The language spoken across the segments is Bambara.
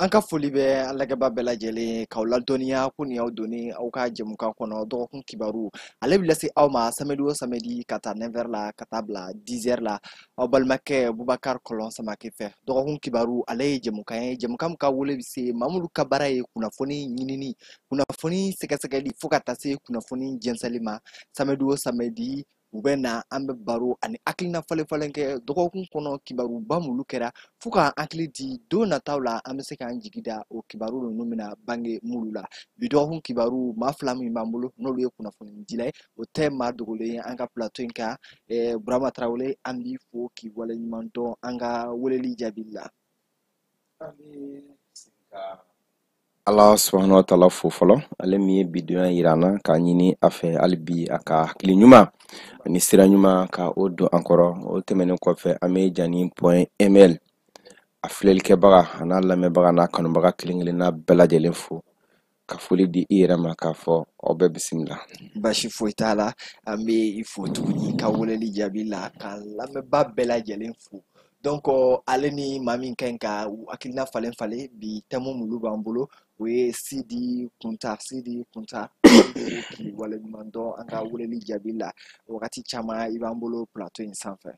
An ka foli bɛ an lajɛba bɛɛ lajɛlen k'aw ladɔnniya ko nin y'aw donnen aw ka jɛmukan kɔnɔ dɔgɔkun kibaru. Ale bɛ lase aw ma samedi o samedi ka taa 9h la ka taa bila 10h la, aw balimakɛ Bubakar Kɔlɔn Samake fɛ. Dɔgɔkun kibaru, ale ye jɛmukan ye, jɛmukan min ka wele bɛ se maa minnu ka baara ye kunnafoni ɲinini, kunnafoni sɛgɛsɛgɛli, fo ka taa se kunnafoni jɛnsɛnli ma. Samedi o samedi, u bɛ na, an bɛ baro ani hakilina falen falen kɛ dɔgɔkun kɔnɔ, kibaruba minnu kɛra, fo k'an hakili di don nataw la, an bɛ se k'an jigi da o kibaru ninnu bɛna bange minnu la. Bi dɔgɔkun kibaru, maa fila min b'an bolo, n'olu ye kunnafoni dila ye, o tɛ maa dogolen ye an ka plateau in kan. Burama Tarawele, an b'i fo k'i waleɲuman dɔn an ka weleli jaabi la. An bɛ segin ka Ala subahana wa taala fo fɔlɔ, ale min ye bidonya yira an na, k'a ɲini a fɛ hali bi a ka hakili ɲuman ani sira ɲuman ka o don an kɔrɔ. O tɛmɛnen kɔfɛ, an bɛ Jani.ml a filɛlikɛbaga a n'a lamɛnbaga n'a kanubaga kelen kelenna bɛɛ lajɛlen fo, ka foli di i yɛrɛ ma, k'a fɔ aw bɛɛ bisimila. Basi foyi t'a la, an bɛ i fo tuguni ka weleli jaabi la, ka lamɛnba bɛɛ lajɛlen fo. Donc ale ni maa min ka ɲi ka hakilina falen falen bi, thème minnu b'an bolo, o ye Sidi Kunta. Sidi Kunta, k'i waleɲuman dɔn an ka weleli jaabi la. Wagati caman i b'an bolo plateau in sanfɛ.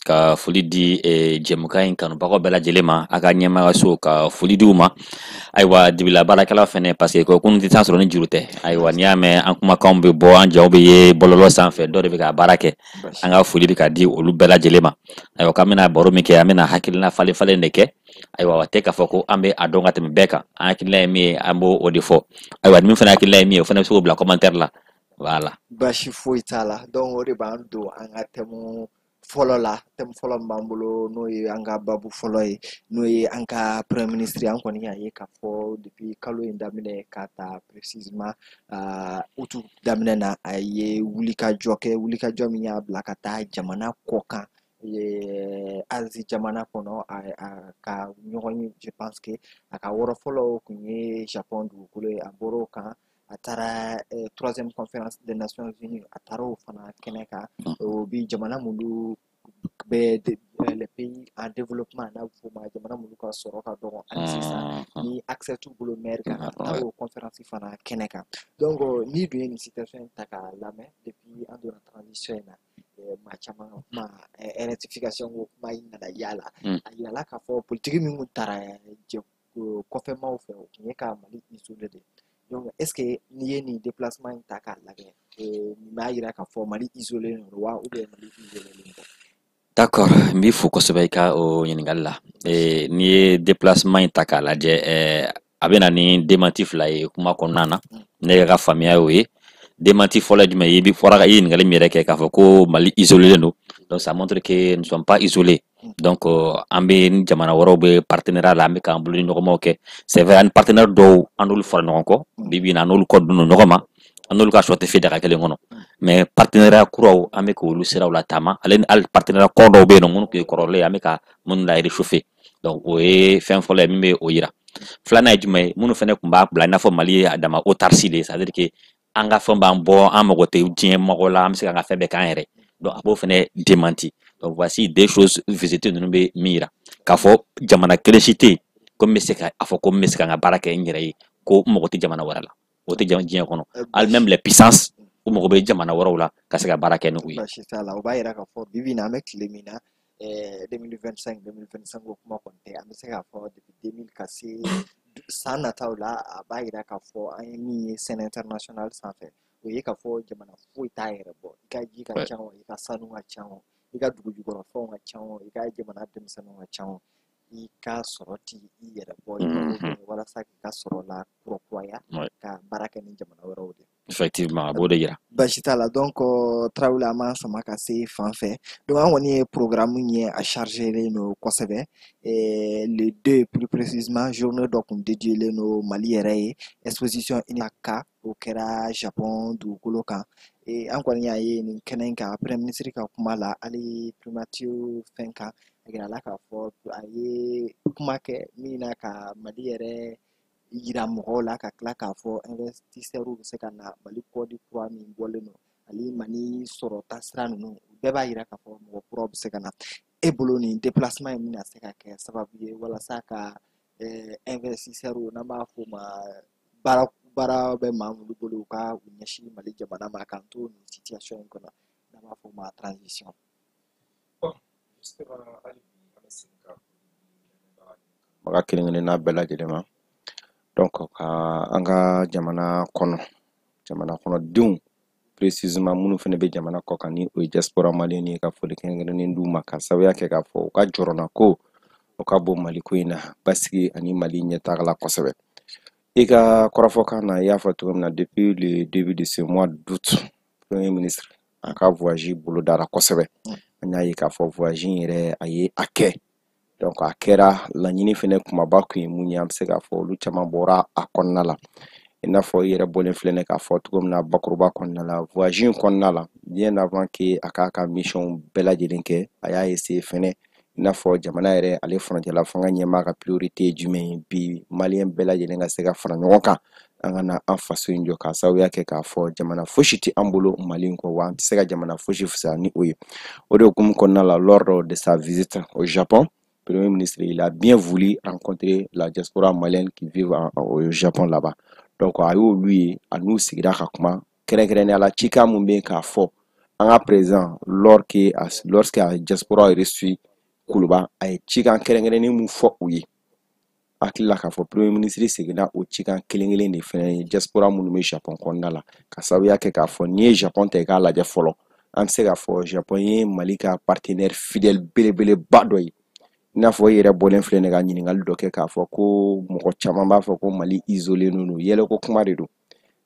Ka foli di jɛmukan in kanubagaw bɛɛ lajɛlen ma, a ka ɲɛmaayaso, ka foli di u ma. Ayiwa, dibila baarakɛla fɛnɛ, parce que ko kunun tɛ taa sɔrɔ ni juru tɛ. Ayiwa, n'i y'a mɛn an kumakanw bɛ bɔ, an jaw bɛ ye bɔlɔlɔ sanfɛ, dɔ de bɛ ka baara kɛ. An ka foli bɛ ka di olu bɛɛ lajɛlen ma. Ayiwa, k'an bɛna baro min kɛ, an bɛna hakilina falen falen de kɛ. Ayiwa, o tɛ k'a fɔ ko an bɛ a dɔn ka tɛmɛ bɛɛ kan. An hakilina ye min ye, an b'o o de fɔ. Ayiwa, ni min fana hakilina ye min ye, o fana bɛ se k'o bila commentaire la. Voilà. Basi foyi t'a la. Donc o de b'an don an ka thème fɔlɔ la. Thème fɔlɔ min b'an bolo, n'o ye an ka babu fɔlɔ ye, n'o ye an ka premier ministre. An kɔni y'a ye k'a fɔ depuis kalo in daminɛ, ka ta précisément août daminɛ na, a ye wulikajɔ kɛ, wulikajɔ min y'a bila ka taa jamana kɔ kan, Asie jamana kɔnɔ, a ka ɲɔgɔn ye. Je pense que a ka wɔrɔ fɔlɔ tun ye Japon dugukolo ye. A bɔr'o kan, a taara troisième conférence des Nations Unies, a taara o fana kɛnɛ kan. O bi jamana minnu bɛ les pays en développement, n'a bɛ f'o ma jamana minnu ka sɔrɔ ka dɔgɔ hali sisan, ni accès t'u bolo mer kan, a taara o conférence fana kɛnɛ kan. Donc n'i dun ye nin situation in ta k'a lamɛn, depuis an donna transition in na, maa caman ka kuma, rectification ko kuma in nana yala. A yirala k'a fɔ politique min kun taara jɛ kɔfɛmaw fɛ, o tun ye ka Mali isoler de. Donc est ce que n'i ye nin déplacement in ta k'a lajɛ, nin b'a yira k'a fɔ Mali isolé don wa, ou bien Mali isolé tɛ? D'accord, n b'i fo kosɛbɛ i ka o ɲininkali la. N'i ye déplacement in ta k'a lajɛ, a bɛ na ni démenti fila ye kuma kɔnɔna na. Ne yɛrɛ ka faamuya y'o ye. Démenti fɔlɔ ye jumɛn ye? I bi fɔra, i ye ɲininkali min yɛrɛ kɛ, k'a fɔ ko Mali isolé don. Donc ça montre que nous sommes pas isolés. Donc an bɛ ni jamana wɛrɛw bɛ partenariat la, an bɛ k'an bolo ni ɲɔgɔnmaw kɛ. C'est vrai, an partenaire dɔw, an n'olu fara ɲɔgɔn kɔ bi bi in na, an n'olu kɔ don ɲɔgɔn ma, an n'olu ka sɔ tɛ fi daga kelen kɔnɔ. Mais partenariat kuraw, an bɛ k'olu siraw la taama. Ale ni hali partenariat kɔrɔ dɔw bɛ yen nɔ, minnu tun ye kɔrɔlen ye, an bɛ ka minnu la réchauffer. Donc o ye fɛn fɔlɔ ye min bɛ o yira. Filanan ye jumɛn ye? Minnu fana tun b'a bila i n'a fɔ Mali ye a dama autarcie de ye, c'est à dire que an ka fɛn b'an bɔ, an mago tɛ diɲɛ mɔgɔ la, an bɛ se k'an ka fɛn bɛɛ k'an yɛrɛ. Donc a b'o fana démenti. Donc voici deux choses, visite ninnu bɛ min yira, k'a fɔ jamana kelen si tɛ yen ko n bɛ se ka a fɔ ko n bɛ se ka n ka baara kɛ n yɛrɛ ye, ko n mago tɛ jamana wɛrɛ la. O tɛ diɲɛ kɔnɔ. Hali même les puissances, u mago bɛ jamana wɛrɛw la ka se ka baara kɛ ni u ye. Baasi t'a la. O b'a yira k'a fɔ bi bi in na, an bɛ tile min na, 2025, 2025 ko kuma kɔni tɛ. An bɛ se k'a fɔ depuis 2000 ka se san nataw la, a b'a yira k'a fɔ an ye min ye scène internationale sanfɛ, o ye k'a fɔ jamana foyi t'a yɛrɛ bɔ. I ka ji ka ca o, i ka sanu ka ca o, i ka dugu jukɔrɔfɛnw ka ca o, i ka jamana denmisɛnninw ka ca o, i ka sɔrɔ ti i yɛrɛ bɔ. I mago bɛ walasa k'i ka sɔrɔ la kurakuraya, ka baara kɛ ni jamana wɛrɛw de. Effectivement, a b'o de yira. Baasi t'a la. Donc Tarawele, an b'an sama ka se fan fɛ. Donc an kɔni ye programme ye, a chargé len don kosɛbɛ. Le 2 plus précisément, journée dɔ kun dédié len don Mali yɛrɛ ye, exposition ka o kɛra Japon dugukolo kan. An kɔni y'a ye nin kɛnɛ in kan, premier ministre ka kuma la, hali primature fɛn kan, a yirala k'a fɔ a ye kuma kɛ min na ka Mali yɛrɛ yira mɔgɔw la, ka tila k'a fɔ investisseurs bɛ se ka na Mali code kura min bɔlen don, ani Mali sɔrɔ taasira ninnu, bɛɛ b'a yira k'a fɔ mɔgɔ kuraw bɛ se ka na. E bolo, nin déplacement in bɛna se ka kɛ sababu ye walasa ka investisseurs, n'an b'a f'o ma, baara bɛ maa minnu bolo, u ka u ɲɛsin Mali jamana ma k'an to nin situation in kɔnɔ, n'an b'a f'o ma transition? Bon, justement, hali bi an bɛ segin ka baga kelen kelenna bɛɛ lajɛlen ma. Donc ka an ka jamana kɔnɔ, jamana kɔnɔdenw, précisément minnu fana bɛ jamana kɔ kan, ni o ye diaspora malien ye, ka foli kɛrɛnkɛrɛnnen d'u ma, ka sababuya kɛ k'a fɔ u ka jɔrɔna ko o ka bon Mali ko in na, basigi ani Mali ɲɛtaga la kosɛbɛ. I ka kɔrɔfɔkan na, i y'a fɔ cogo min na, depuis le début de ce mois d'août, premier ministre a ka voyage bolodara kosɛbɛ. An y'a ye k'a fɔ voyage in yɛrɛ, a ye a kɛ. Donc a kɛra laɲini fɛnɛ kumaba kun ye mun ye, an bɛ se k'a fɔ olu caman bɔra a kɔnɔna la. I n'a fɔ i yɛrɛ bɔlen filɛ nin k'a fɔ cogo min na bakuruba kɔnɔna la, voyage in kɔnɔna la, bien avant que a k'a ka mission bɛɛ lajɛlen kɛ, a y'a essayer fɛnɛ, i n'a fɔ jamana yɛrɛ, ale furancɛla fanga ɲɛmaa ka priorité ye jumɛn ye bi, malien bɛɛ lajɛlen ka se ka fara ɲɔgɔn kan, an ka na an faso in jɔ, k'a sababuya kɛ k'a fɔ jamana fosi tɛ an bolo Mali in kɔ, wa an tɛ se ka jamana fosi fisaya ni o ye. O de hukumu kɔnɔna la, lors de sa visite au Japon, Premier ministre, il a bien voulu rencontrer la diaspora malienne qui vit au Japon là-bas. Donc a y'olu ye, a n'u sigira ka kuma. Kɛrɛnkɛrɛnnenya la, cikan mun bɛ yen k'a fɔ an ka président, lorsque a diaspora reçu Kuluba, a ye cikan kɛrɛnkɛrɛnnen mun fɔ u ye, hakili la k'a fɔ premier ministre seginna o cikan kelen kelen de fɛnɛ ye diaspora minnu bɛ Japon kɔnɔna la, ka sababuya kɛ k'a fɔ n'i ye Japon ta i k'a lajɛ fɔlɔ, an bɛ se k'a fɔ Japon ye Mali ka partenaire fidèle belebeleba dɔ ye. I n'a fɔ i yɛrɛ bɔlen filɛ nin ka ɲininkali dɔ kɛ k'a fɔ ko mɔgɔ caman b'a fɔ ko Mali isolé don, yɛlɛko kuma de don.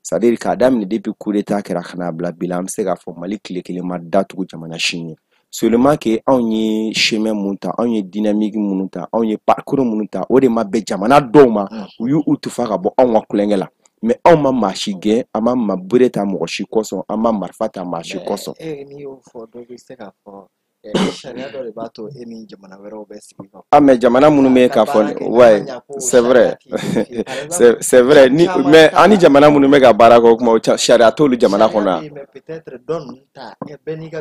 C'est à dire k'a daminɛ depuis coup d'état kɛra ka n'a bila bi la, an bɛ se k'a fɔ Mali tile kelen ma datugu jamana si ɲɛ. Seulement que anw ye chemin mun ta, anw ye dynamique minnu ta, anw ye parcours minnu ta, o de ma bɛn jamana dɔw ma. U y'u tufa ka bɔ anw ka kulonkɛ la, mais anw ma maa si gɛn, an ma ma bere ta mɔgɔ si kɔsɔn, an ma marifa ta maa si kɔsɔn. E n'i y'o fɔ, dɔ bɛ se k'a fɔ sariya dɔ de b'a to e ni jamana wɛrɛw bɛ sigi ka Ah, mais jamana minnu bɛ k'a fɔ, ouais, c'est vrai, c'est vrai ni, mais an ni jamana minnu bɛ ka baara kɛ, o kuma sariya t'olu jamana kɔnɔ.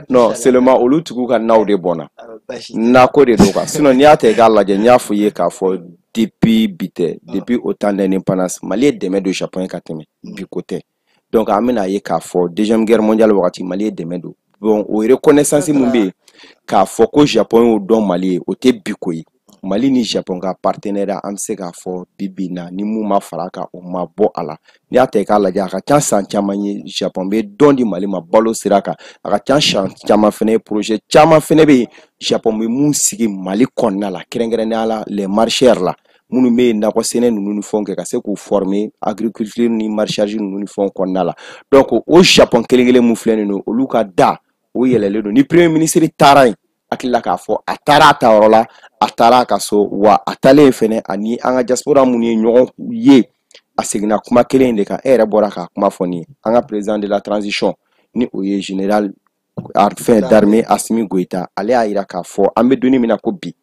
Non, seulement olu tigiw ka naw de bɔnna, nako de don quoi. Sinon n'i y'a ta i k'a lajɛ, n y'a fɔ i ye k'a fɔ depuis bi tɛ, depuis au temps de l'indépendance, Mali ye dɛmɛ don Japon ye ka tɛmɛ, bi ko tɛ. Donc an bɛna ye k'a fɔ Deuxième Guerre mondiale wagati, Mali ye dɛmɛ don. Bon, o reconnaissance mun bɛ yen k'a fɔ ko Japon y'o dɔn Mali ye, o tɛ bi ko ye. Mali ni Japon ka partenariat, an bɛ se k'a fɔ bi bi in na, ni mun ma fara a kan, o ma bɔ a la. N'i y'a ta i k'a lajɛ, a ka ca san caman ye Japon bɛ dɔn di Mali ma balo sira kan. A ka ca san caman fɛnɛ ye, projet caman fɛnɛ bɛ yen Japon bɛ mun sigi Mali kɔnɔna la, kɛrɛnkɛrɛnnenya la les maraîchers la, minnu bɛ yen nakɔ sɛnɛ ninnu ni fɛnw kɛ, ka se k'u former agriculture ni maraîchage ninnu ni fɛnw kɔnɔna la. Donc o Japon kelen kelen mun filɛ nin ye, olu ka da o yɛlɛlen don. Ni premier ministre taara yen, hakili la k'a fɔ a taara a ta yɔrɔ la, a taara a ka so, wa a taalen fɛnɛ, ani an ka diaspora minnu ye ɲɔgɔn ye, a seginna kuma kelen in de kan. E yɛrɛ bɔra k'a kuma fɔ nin ye, an ka président de la transition, ni o ye général fɛn d'armée Assimi Goïta, ale y'a yira k'a fɔ an bɛ donni min na ko bi,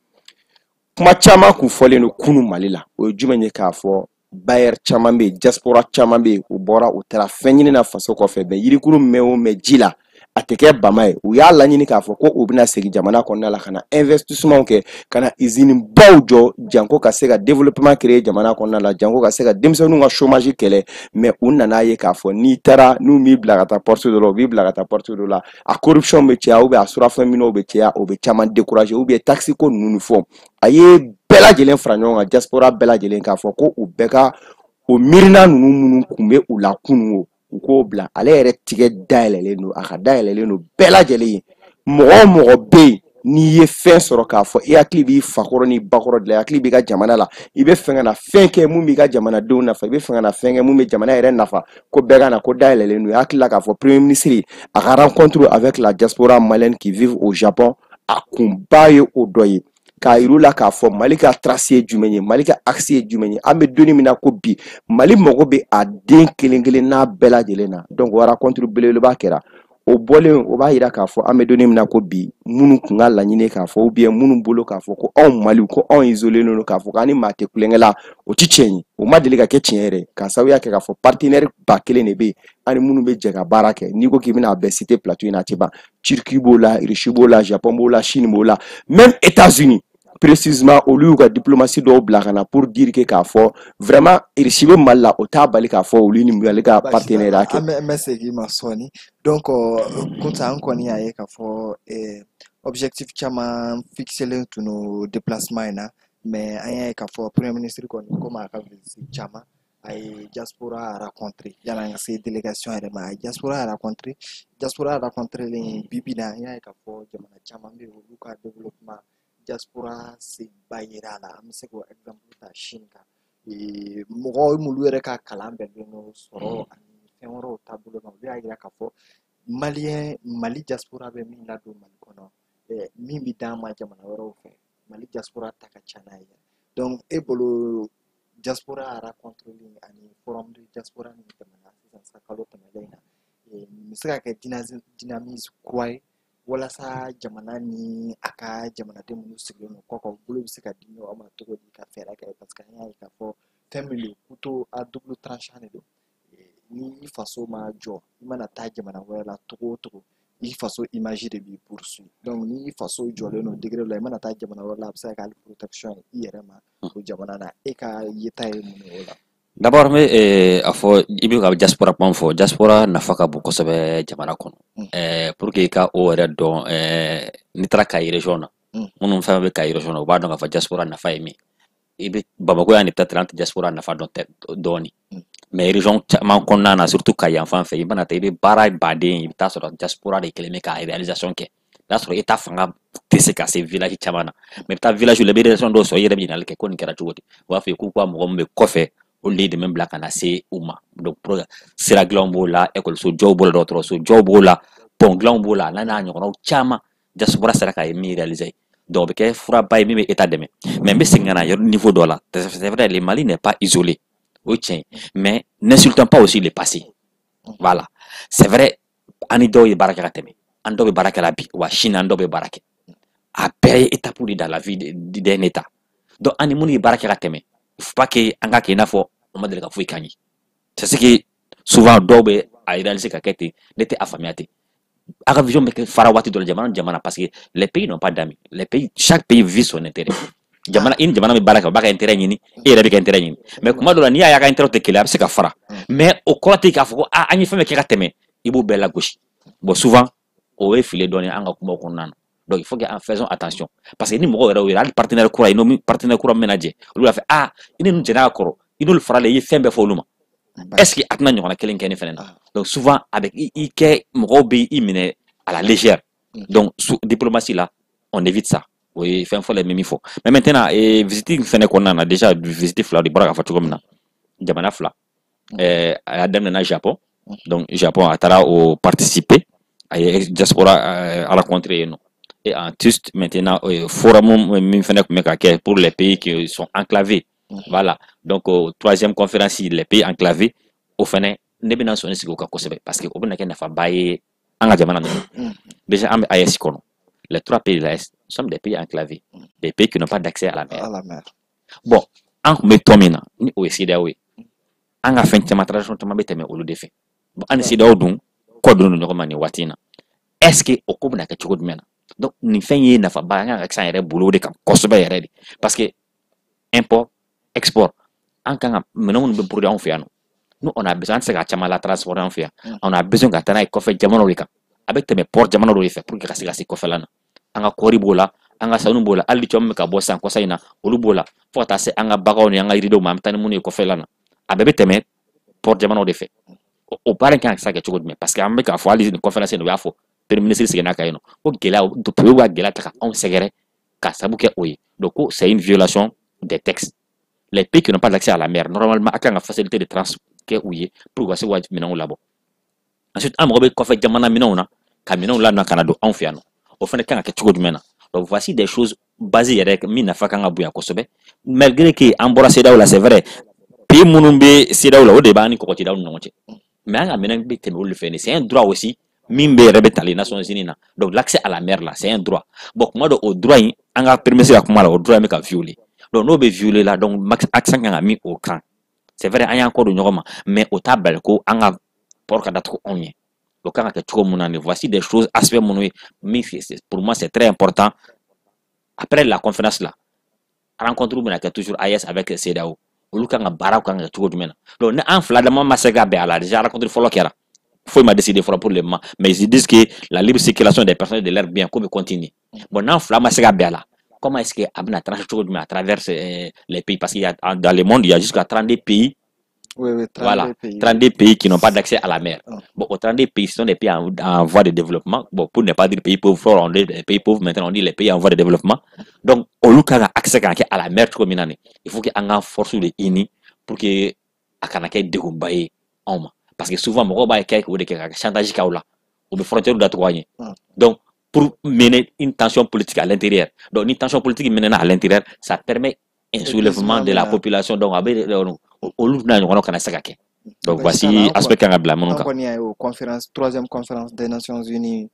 kuma caman kun fɔlen don kunun Mali la. O ye jumɛn ye? K'a fɔ bailleur caman bɛ yen, diaspora caman bɛ yen, u bɔra, u taara fɛn ɲini na faso kɔfɛ, mais yirikuru mɛn o mɛn ji la, a tɛ kɛ bama ye. U y'a laɲini k'a fɔ ko u bɛna segin jamana kɔnɔna la ka na investissement kɛ, ka na usine baw jɔ, janko ka se ka développement créer jamana kɔnɔna la, janko ka se ka denmisɛnninw ka chômage kɛlɛ. Mais u nana ye k'a fɔ n'i taara, n'u m'i bila ka taa porte dɔ la, u b'i bila ka taa porte dɔ la, a corruption bɛ caya, ou bien a surafɛn minɛw bɛ caya, o bɛ caman décourager, ou bien taxe ko ninnu ni fɛnw. A ye bɛɛ lajɛlen fara ɲɔgɔn kan, diaspora bɛɛ lajɛlen, k'a fɔ ko u bɛɛ ka o miirina ninnu minnu kun bɛ u la kunun, o u k'o bila. Ale yɛrɛ tigɛ dayɛlɛlen don, a ka dayɛlɛlen don bɛɛ lajɛlen ye. Mɔgɔ o mɔgɔ bɛ yen n'i ye fɛn sɔrɔ k'a fɔ i hakili b'i fakɔrɔ n'i bakɔrɔ de la, i hakili b'i ka jamana la, i bɛ fɛ ka na fɛn kɛ mun b'i ka jamanadenw nafa, i bɛ fɛ ka na fɛn kɛ mun bɛ jamana yɛrɛ nafa, ko bɛɛ ka na, ko dayɛlɛlen don. I hakili la k'a fɔ premier ministre a ka rencontre avec la diaspora malienne qui vit au Japon, a kunba ye o dɔ ye, k'a yir'u la k'a fɔ Mali ka trace ye jumɛn ye, Mali ka axe ye jumɛn ye, an bɛ donni min na ko bi, Mali mago bɛ a den kelen kelen n'a bɛɛ lajɛlen na. Donc o rencontre belebeleba kɛra. O bɔlen, o b'a yira k'a fɔ an bɛ don min na ko bi, minnu kun ka laɲini k'a fɔ, ou bien minnu bolo k'a fɔ ko anw Mali, ko anw isolé don, k'a fɔ k'an ni maa tɛ kulonkɛ la, o ti tiɲɛ ye. O ma deli ka kɛ tiɲɛ yɛrɛ, k'a sababuya kɛ k'a fɔ partenaire ba kelen de bɛ yen an ni minnu bɛ jɛ ka baara kɛ. N'i ko k'i bɛna a bɛɛ citer plateau in na, a tɛ ban. Turquie b'o la, Russie b'o la, Japon b'o la, Chine b'o la, même États-Unis précisément. Olu y'u ka diplomatie dɔw bila ka na pour dire que k'a fɔ vraiment Russie bɛ Mali la, o t'a bali k'a fɔ olu ni Mali ka partenariat kɛ. An bɛ segin i ma sɔɔni. Donc Kunta, an kɔni y'a ye k'a fɔ objectif caman fixelen tun don déplacement in na, mais an y'a ye k'a fɔ premier ministre kɔni, komi a ka visite caman, a ye diaspora rencontré. Yanni an ka se délégation yɛrɛ ma, a ye diaspora rencontré. Diaspora rencontré bi bi in na, an y'a ye k'a fɔ jamana caman bɛ yen, olu ka développement, diaspora senba yera a la. An bɛ se k'o exemple ta Chine kan. Mɔgɔ minnu yɛrɛ ka kalan bɛnnen don sɔrɔ ani fɛn wɛrɛw taabolo ma, olu y'a yira k'a fɔ malien, Mali diaspora bɛ min ladon Mali kɔnɔ, min bɛ d'an ma jamana wɛrɛw fɛ, Mali diaspora ta ka ca n'a ye. Donc e bolo, diaspora rencontre ani forum de diaspora min tɛmɛna sisan sa kalo tɛmɛnen in na, nin bɛ se ka kɛ dynamisme kura ye walasa jamana ni a ka jamanaden minnu sigilen don kɔ kan, u bolo bɛ se ka di ɲɔgɔn ma cogo di ka fɛɛrɛ kɛ? Parce que an y'a ye k'a fɔ fɛn min don, couteau à double tranchant de don. Ni i faso ma jɔ, i mana taa jamana wɛrɛ la togo o togo, i faso image de b'i poursuit. Donc ni i faso jɔlen don degré la, i mana taa jamana wɛrɛ la, a bɛ se ka kɛ hali protection ye i yɛrɛ ma o jamana na. E ka yeta ye mun ye o la? D'abord, n bɛ a fɔ, i bɛ ka diaspora kuma fɔ, diaspora nafa ka bon kosɛbɛ jamana kɔnɔ. Pour que i ka o yɛrɛ dɔn, n'i taara Kayi région na, minnu fɛn bɛ Kayi région na, u b'a dɔn k'a fɔ diaspora nafa ye min ye. I bɛ Bamakɔ yan de, peut-être an tɛ diaspora nafa dɔn dɔɔni, mais région caman kɔnɔna na, surtout Kayi yan fan fɛ, i mana taa, i bɛ baara baden, i bɛ taa sɔrɔ diaspora de kɛlen bɛ ka réalisation kɛ. I b'a sɔrɔ État fanga tɛ se ka se village caman na, mais i bɛ taa village la, i bɛ réalisation dɔw sɔrɔ, i yɛrɛ bɛ ɲininkali kɛ ko nin kɛra cogo di? U b'a fɔ k'u ka mɔgɔ min bɛ kɔfɛ, olu de ye dɛmɛ bila ka na se u ma. Donc pour sira dilanw b'o la, ekɔliso jɔw b'o la, dɔgɔtɔrɔso jɔw b'o la, pont dilanw b'o la, n'a n'a ɲɔgɔnnaw caman, diaspora sera ka ye min réaliser. Donc o bɛ kɛ furaba ye min bɛ État dɛmɛ. Mais n bɛ segin ka na yɔrɔ niveau dɔ la. C'est vrai, le Mali n'est pas isolé, o ye tiɲɛ ye, mais n'insultons pas aussi le passé. Voilà, c'est vrai, an ni dɔw ye baara kɛ ka tɛmɛ, an dɔw bɛ baara kɛ la bi, wa sini an dɔw bɛ baara kɛ. A bɛɛ ye étape de dans la vie d'un État. Donc an ni minnu ye baara kɛ ka tɛmɛ, il faut pas que an ka kɛ i n'a fɔ o ma deli ka foyi k'an ye. C'est ce que souvent dɔw bɛ a réaliser ka kɛ ten, ne tɛ a faamuya ten. A ka vision bɛ kɛ fara waati dɔ la jamana ni jamana, parce que les pays n'ont pas d'amis. Les pays, chaque pays vit son intérêt. Jamana i ni jamana bɛ baara kɛ, o b'a ka intérêt ɲini, e yɛrɛ bɛ ka intérêt ɲini, mais kuma dɔ la, n'i y'a ye a ka intérêt tɛ kelen, a bɛ se ka fara, mais o kɔrɔ tɛ k'a fɔ ko aa, an ye fɛn bɛɛ kɛ ka tɛmɛ, i b'o bɛɛ lagosi. Bon, souvent o ye fili dɔɔni an ka kumaw kɔnɔna na. Donc il faut que en faisons attention, parce que ni mɔgɔw yɛrɛ y'o ye, hali partenaire kura ye, n'o partenaire kura min bɛna jɛ, olu b'a fɔ aa, i ni ninnu jɛn'a ka kɔrɔ, i n'olu faralen, i ye fɛn bɛɛ fɔ olu ma, est ce que a tɛna ɲɔgɔnna kelen kɛ ne fɛnɛ na? Donc souvent a bɛ i kɛ mɔgɔw bɛ i minɛ à la légère. Donc diplomatie la, on évite ça. O ye fɛn fɔlɔ ye min fɔ. Mais maintenant, visite in fɛnɛ kɔnɔna na, déjà visite fila de bɔra k'a fɔ cogo min na, jamana fila, a y'a daminɛ Japon. Donc Japon, a taara o participer, a ye diaspora rencontré yen nɔ. Et ensuite maintenant, forum min fɛnɛ tun bɛ ka kɛ pour les pays qui sont enclavés, voilà, donc troisième conférence les pays enclavés, o fɛnɛ ne bɛna sɔnni sigi o kan kosɛbɛ, parce que o bɛna kɛ nafaba ye an ka jamana ninnu. Déjà an bɛ AES kɔnɔ, les trois pays de l'AES sommes des pays enclavés, des pays qui n'ont pas d'accès à la mer. À la mer. Bon, an tun bɛ tɔn min na, ni o ye CEDEAO ye, an ka fɛn caman, tradition caman bɛ tɛmɛ olu de fɛ. Bon, an ni CEDEAO dun kɔ donnen don ɲɔgɔn ma nin waati in na. Est ce que o ko bɛna kɛ cogo jumɛn na? Donc nin fɛn ye nafaba, an kan ka kɛ an yɛrɛ bolo o de kan kosɛbɛ yɛrɛ de, parce que import export, an kan ka minɛn minnu bɛ produit anw fɛ yan nɔ, nous on a besoin, an tɛ se ka caman la transporter an fɛ yan, on a besoin ka taa n'a ye kɔfɛ jamanaw de kan. A bɛ tɛmɛ port jamana dɔw de fɛ pour que ka se ka se kɔfɛla na. An ka kɔɔri b'o la, an ka sanu b'o la, hali lithium bɛ ka bɔ sisan kɔsa in na, olu b'o la, fo ka taa se an ka baganw ni an ka yiridenw ma, an bɛ taa ni minnu ye kɔfɛla na, a bɛɛ bɛ tɛmɛ port jamanaw de fɛ. O baara in kan ka se ka kɛ cogo jumɛn? Parce que an bɛ k'a fɔ, hali nin conférence in, u y'a fɔ, premier ministre seginna kan yen nɔ ko gɛlɛya, tubabuw ka gɛlɛya ta ka anw sɛgɛrɛ ka sababu kɛ o ye. Donc ko c'est une violation des textes. Les pays qui n'ont pas d'accès à la mer, normalement a kan ka facilité de transport kɛ u ye pour que u ka se k'u ka minɛnw labɔ. Ensuite, an mago bɛ kɔfɛ jamana minɛnw na ka minɛnw ladon ka na don anw fɛ yan nɔ, o fana kan ka kɛ cogo jumɛn na? Donc voici des choses base yɛrɛ min nafa kan ka bonya kosɛbɛ, malgré que an bɔra CEDEAO la. C'est vrai, pays minnu bɛ CEDEAO la, o de b'an ni kɔgɔjidaw ni ɲɔgɔn cɛ, mais an ka minɛn bɛ tɛmɛ olu fɛ. C'est un droit aussi. Min bɛ yɛrɛ bɛ tali Nations Unies na. Donc l'accès à la mer là, c'est un droit. Bon, kuma dɔ, o droit in, an ka premier ministre ka kuma la, o droit in bɛ ka violer. Donc n'o bɛ violer la, donc accent kan ka min o kan. C'est vrai, an y'an kɔ don ɲɔgɔn ma, mais o t'a bali ko an ka port ka datugu anw ɲɛ. O kan ka kɛ cogo mun na nin, voici des choses, aspect minnu ye min, pour moi c'est très important. Après la conférence là, rencontre bɛna kɛ toujours AES avec CEDEAO. Olu kan ka baaraw kan ka kɛ cogo jumɛn na? Donc ni an fila dama ma se ka bɛn a la, déjà rencontre fɔlɔ kɛra, foyi ma décidé fɔlɔ pour le moment, mais ils disent que la libre circulation des personnes et de leurs biens ko bɛ continuer. Bon, n'an fila ma se ka bɛn a la, comment est-ce que a bɛna trancher cogo jumɛn à travers les pays? Parce qu'il y a dans le monde, il y a jusqu'à 32 pays. Oui, 32 Voilà, pays. 32 pays qui n'ont pas d'accès à la mer. Ah. Bon, aux 32 pays, ce sont des pays en voie de développement. Bon, pour ne pas dire pays pauvres, on dit les pays pauvres, maintenant on dit les pays en voie de développement. Donc, olu kan ka accès kan kɛ à la mer cogo min na nin, il faut que an ka force de uni pour que a kana kɛ degunba ye anw ma. Parce que souvent, mɔgɔw b'a kɛ k'o de kɛ ka chantage k'aw la. U bɛ frontière datugu an ye. Donc, pour mener une tension politique à l'intérieur. Donc, une tension politique menée à l'intérieur, ça permet un soulèvement de la population. Donc, a bɛ olu n'a ɲɔgɔnnaw kana se ka kɛ. Donc, voici aspect kan ka bila minnu An kan. kɔni y'a ye o conférence, troisième conférence des Nations Unies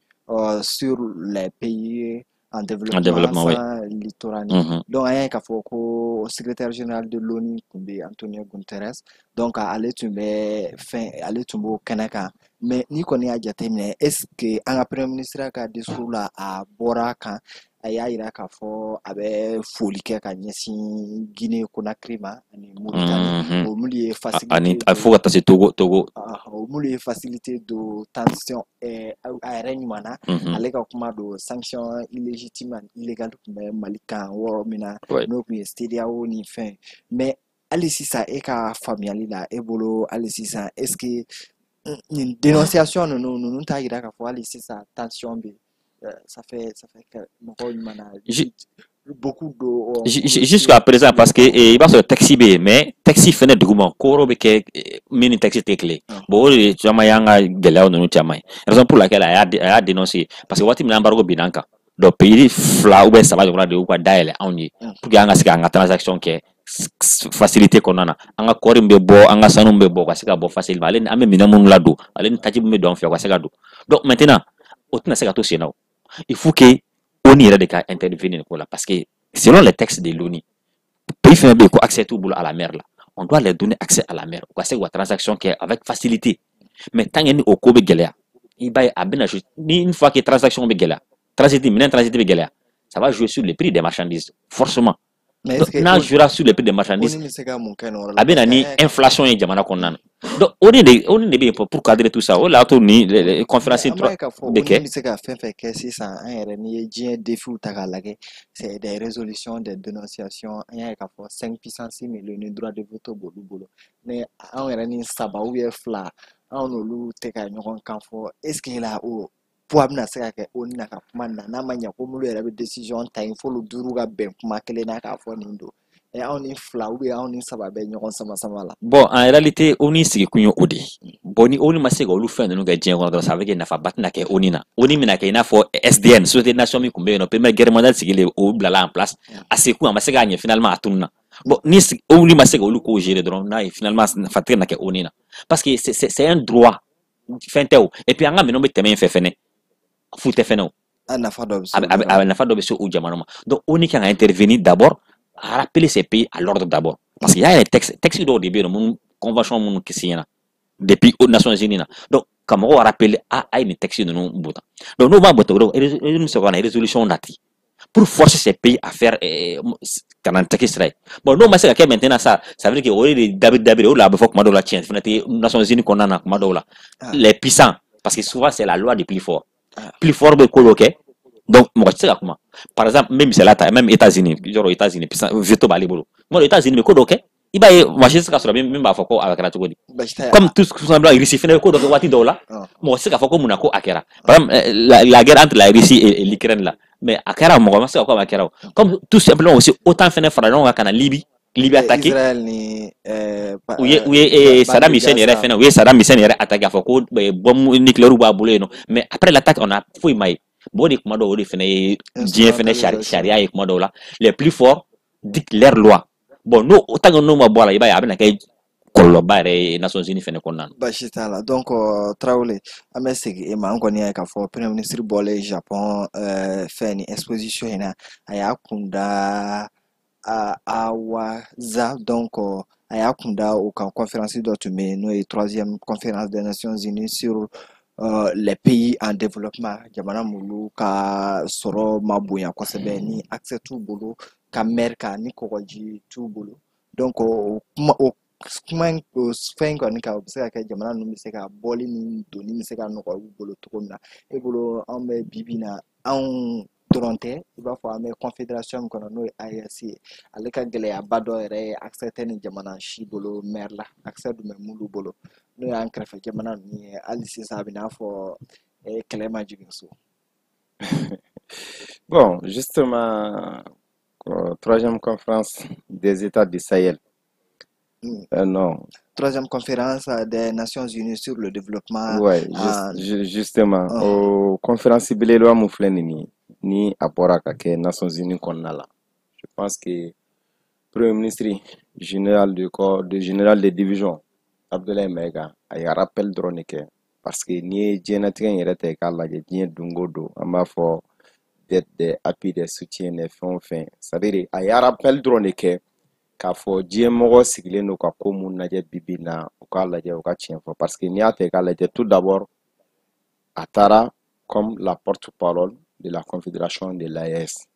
sur les pays en développement, En développement, oui. sans littoral. Donc an y'a ye k'a fɔ ko secrétaire général de l'ONU tun bɛ, Antonio Guterres. Donc ale tun bɛ fɛn, ale tun b'o kɛnɛ kan. Mais n'i kɔni y'a jateminɛ, est ce que an ka premier ministre ka discours la, a bɔra a kan, a y'a yira k'a fɔ a bɛ foli kɛ ka ɲɛsin Guinée Conakry ma ani Mauritanie, o minnu ye facilité Ani fo ka taa se Togo. Ah, o minnu ye facilité don tension a yɛrɛ ɲuman na. Ale ka kuma don sanction illégitime ani illégale tun bɛ Mali kan wɔɔrɔ min na, n'o tun ye CEDEAO ni fɛn. Mais hali sisan, e ka faamuyali la, e bolo, hali sisan, est ce que nin dénonciation ninnu t'a yira k'a fɔ hali sisan tension bɛ yen? Ça fait que mɔgɔw ɲuman na beaucoup de Jusqu'à présent, parce que i b'a sɔrɔ texte bɛ yen, mais texte fɛnɛ duguma ko wɛrɛw bɛ kɛ min ni texte tɛ kelen. Bon, o de caman y'an ka gɛlɛyaw ninnu caman ye, raison pour laquelle a y'a dénoncé, parce que waati min na embargo binna an kan, donc pays fila ou bien saba ɲɔgɔnna de y'u ka dayɛlɛ anw ye pour que an ka se k'an ka transaction kɛ facilité kɔnɔna na. An ka kɔɔri min bɛ bɔ, an ka sanu min bɛ bɔ, o ka se ka bɔ facilement, ale ni an bɛ minɛn minnu ladon, ale ni taji min bɛ don an fɛ, o ka se ka don. Donc maintenant, o tɛna se ka to sen na. O il faut que ONU yɛrɛ de ka intervenir nin ko la, parce que selon les textes de l'ONU, pays fɛn bɛ yen ko accès t'u bolo à la mer la, on doit leur donner accès à la mer, u ka se k'u ka transaction kɛ avec facilité. Mais tant que ni o ko bɛ gɛlɛya, i b'a ye a bɛna jouer ni une fois que transaction bɛ gɛlɛya, transit, minɛn transit bɛ gɛlɛya, ça va jouer sur le prix des marchandises forcément. Mais est-ce que N'a jouera sur le prix des marchandises, ONU bɛ se ka mun kɛ nin yɔrɔ la? A bɛ na ni inflation ye jamana kɔnɔna na. Donc o de bɛ yen pour cadrer tout ça. O de y'a to ni conférence An b'a ye k'a fɔ bɛ ONU kɛ. bɛ se ka fɛn fɛn kɛ sisan, an yɛrɛ, n'i ye diɲɛ défiw ta k'a lajɛ, c'est des résolutions, des dénonciations. An y'a ye k'a fɔ cinq puissances min ni droit de veto b'olu bolo, ni anw yɛrɛ ni saba ou bien fila, anw n'olu tɛ ka ɲɔgɔn kan fɔ. Est ce que la o poids bɛna se ka kɛ ONU na ka kuma nin na, n'a ma ɲɛ ko minnu yɛrɛ bɛ décision ta yen, f'olu duuru ka bɛn kuma kelen na k'a fɔ nin don, anw ni fila ou bien anw ni saba bɛ ɲɔgɔn sama sama la? Bon, en réalité, ONU sigikun ye o de ye. Bon, ni ONU ma se ka olu fɛn ninnu kɛ diɲɛ kɔnɔ dɔrɔn, ça veut dire nafaba tɛna kɛ ONU na. ONU bɛna kɛ i n'a fɔ SDN, Société des Nations min tun bɛ yen nɔ, première guerre mondiale sigilen, o bilala en place. A sekun a ma se k'a ɲɛ, finalement a tununna. Bon, ni ONU ma se ka olu kow gérer dɔrɔn, n'a ye finalement nafa tɛ na kɛ ONU na. Parce que c'est un droit, fɛn tɛ o. Et puis an ka minɛnw bɛ tɛmɛ yen fɛ fɛnɛ, fu tɛ fɛnɛ o. A nafa dɔ bɛ se A bɛ nafa dɔ bɛ se o jamana ma. Donc ONU kan ka intervenir d'abord, à rappeler ces pays à l'ordre d'abord. Parce qu'il y a des textes, textes dɔw de bɛ yen nɔ, minnu convention minnu signé na depuis aux Nations Unies na. Donc ka mɔgɔw rappeler a ye nin texte ninnu bota. Donc n'o b'a bota, o bɛ sɔrɔ ka na résolution nati pour forcer ces pays à faire ka na texte sira ye. Bon, n'o ma se ka kɛ maintenant, ça veut dire que o ye de dabiri dabiri o de la, a bɛ fɔ kuma dɔw la tiɲɛ fana tɛ Nations Unies kɔnɔna na kuma dɔw la. Les puissants, parce que souvent c'est la loi du plus fort. Plus fort bɛ ko dɔ kɛ, donc mɔgɔ tɛ se ka kuma. Par exemple, n bɛ misaliya ta, même États-Unis, yɔrɔ États-Unis puissant veto b'ale bolo. Kuma dɔ États-Unis bɛ ko dɔ kɛ, i b'a ye mɔgɔ si tɛ se ka sɔrɔ min b'a fɔ ko a kɛra cogo di. Comme tout simplement Russie fana bɛ ko dɔ kɛ waati dɔw la, mɔgɔ tɛ se k'a fɔ ko mun na ko a kɛra. Par exemple, la guerre entre la Russie et l'Ukraine là, mais a kɛra, mɔgɔ ma se ka ko a kɛra o. Comme tout simplement aussi OTAN fana fara ɲɔgɔn kan ka na Libye attaquer. Israël ni U ye Saddam Hussein yɛrɛ fana, u ye Saddam Hussein yɛrɛ attaquer, k'a fɔ ko bombe nucléaire b'a bolo yen nɔ, mais après l'attaque, on a foyi ma ye. Bon, o de kuma dɔw, o de fana ye diɲɛ fana sariya ye kuma dɔw la, les plus forts dictent leur loi. Bon, n'o tant que n'o ma bɔ a la, i b'a ye a bɛna kɛ kɔlɔlɔ. kɔlɔlɔba yɛrɛ ye Nations Unies fɛnɛ kɔnɔna na. Baasi t'a la. Donc Tarawele, an bɛ segin e ma. An kɔni y'a ye k'a fɔ premier ministre bɔlen Japon fɛn ni exposition in na, a y'a kunda Awaza, donc a y'a kunda o kan. Conférence dɔ tun bɛ yen, n'o ye troisième conférence des Nations Unies sur les pays en développement, jamana minnu ka sɔrɔ ma bonya kosɛbɛ, ni accès t'u bolo ka mer kan, ni kɔgɔji t'u bolo. Donc o kuma, o kuma in, o fɛn in kɔni kan, o bɛ se ka kɛ jamana ninnu bɛ se ka bɔli ni donni bɛ se ka nɔgɔya u bolo cogo min na. E bolo, anw bɛ bi bi in na, anw dɔrɔn tɛ, i b'a fɔ an bɛ confédération min kɔnɔ, n'o ye AES ye, ale ka gɛlɛyaba dɔ yɛrɛ ye accès tɛ ni jamana si bolo mer la. Accès dun bɛ minnu bolo, n'o y'an kɛrɛfɛ jamana ninnu ye, hali sisan a bɛ n'a fɔ kɛlɛ ma jigin so. Bon, justement, troisième conférence des États du Sahel. Non. Troisième conférence des Nations Unies sur le développement. Ouais, justement. O conférence belebeleba mun filɛ nin ye, ni a bɔra ka kɛ Nations Unies kɔnɔna la. Je pense que Premier ministre général de corps de général de division Abdoulaye Maïga, a ye rappel dɔrɔn de kɛ, parce que n'i ye diɲɛlatigɛ in yɛrɛ ta i k'a lajɛ, diɲɛ don o don an b'a fɔ dette, des appuis, des soutiens, des fɛn o fɛn, c'est à dire a ye rappel dɔrɔn de kɛ k'a fɔ diɲɛ mɔgɔ sigilen don ka ko mun lajɛ bi bi in na, u k'a lajɛ, u ka tiɲɛ fɔ. Parce que n'i y'a ta i k'a lajɛ, tout d'abord a taara comme la porte-parole de la confédération de l'AES,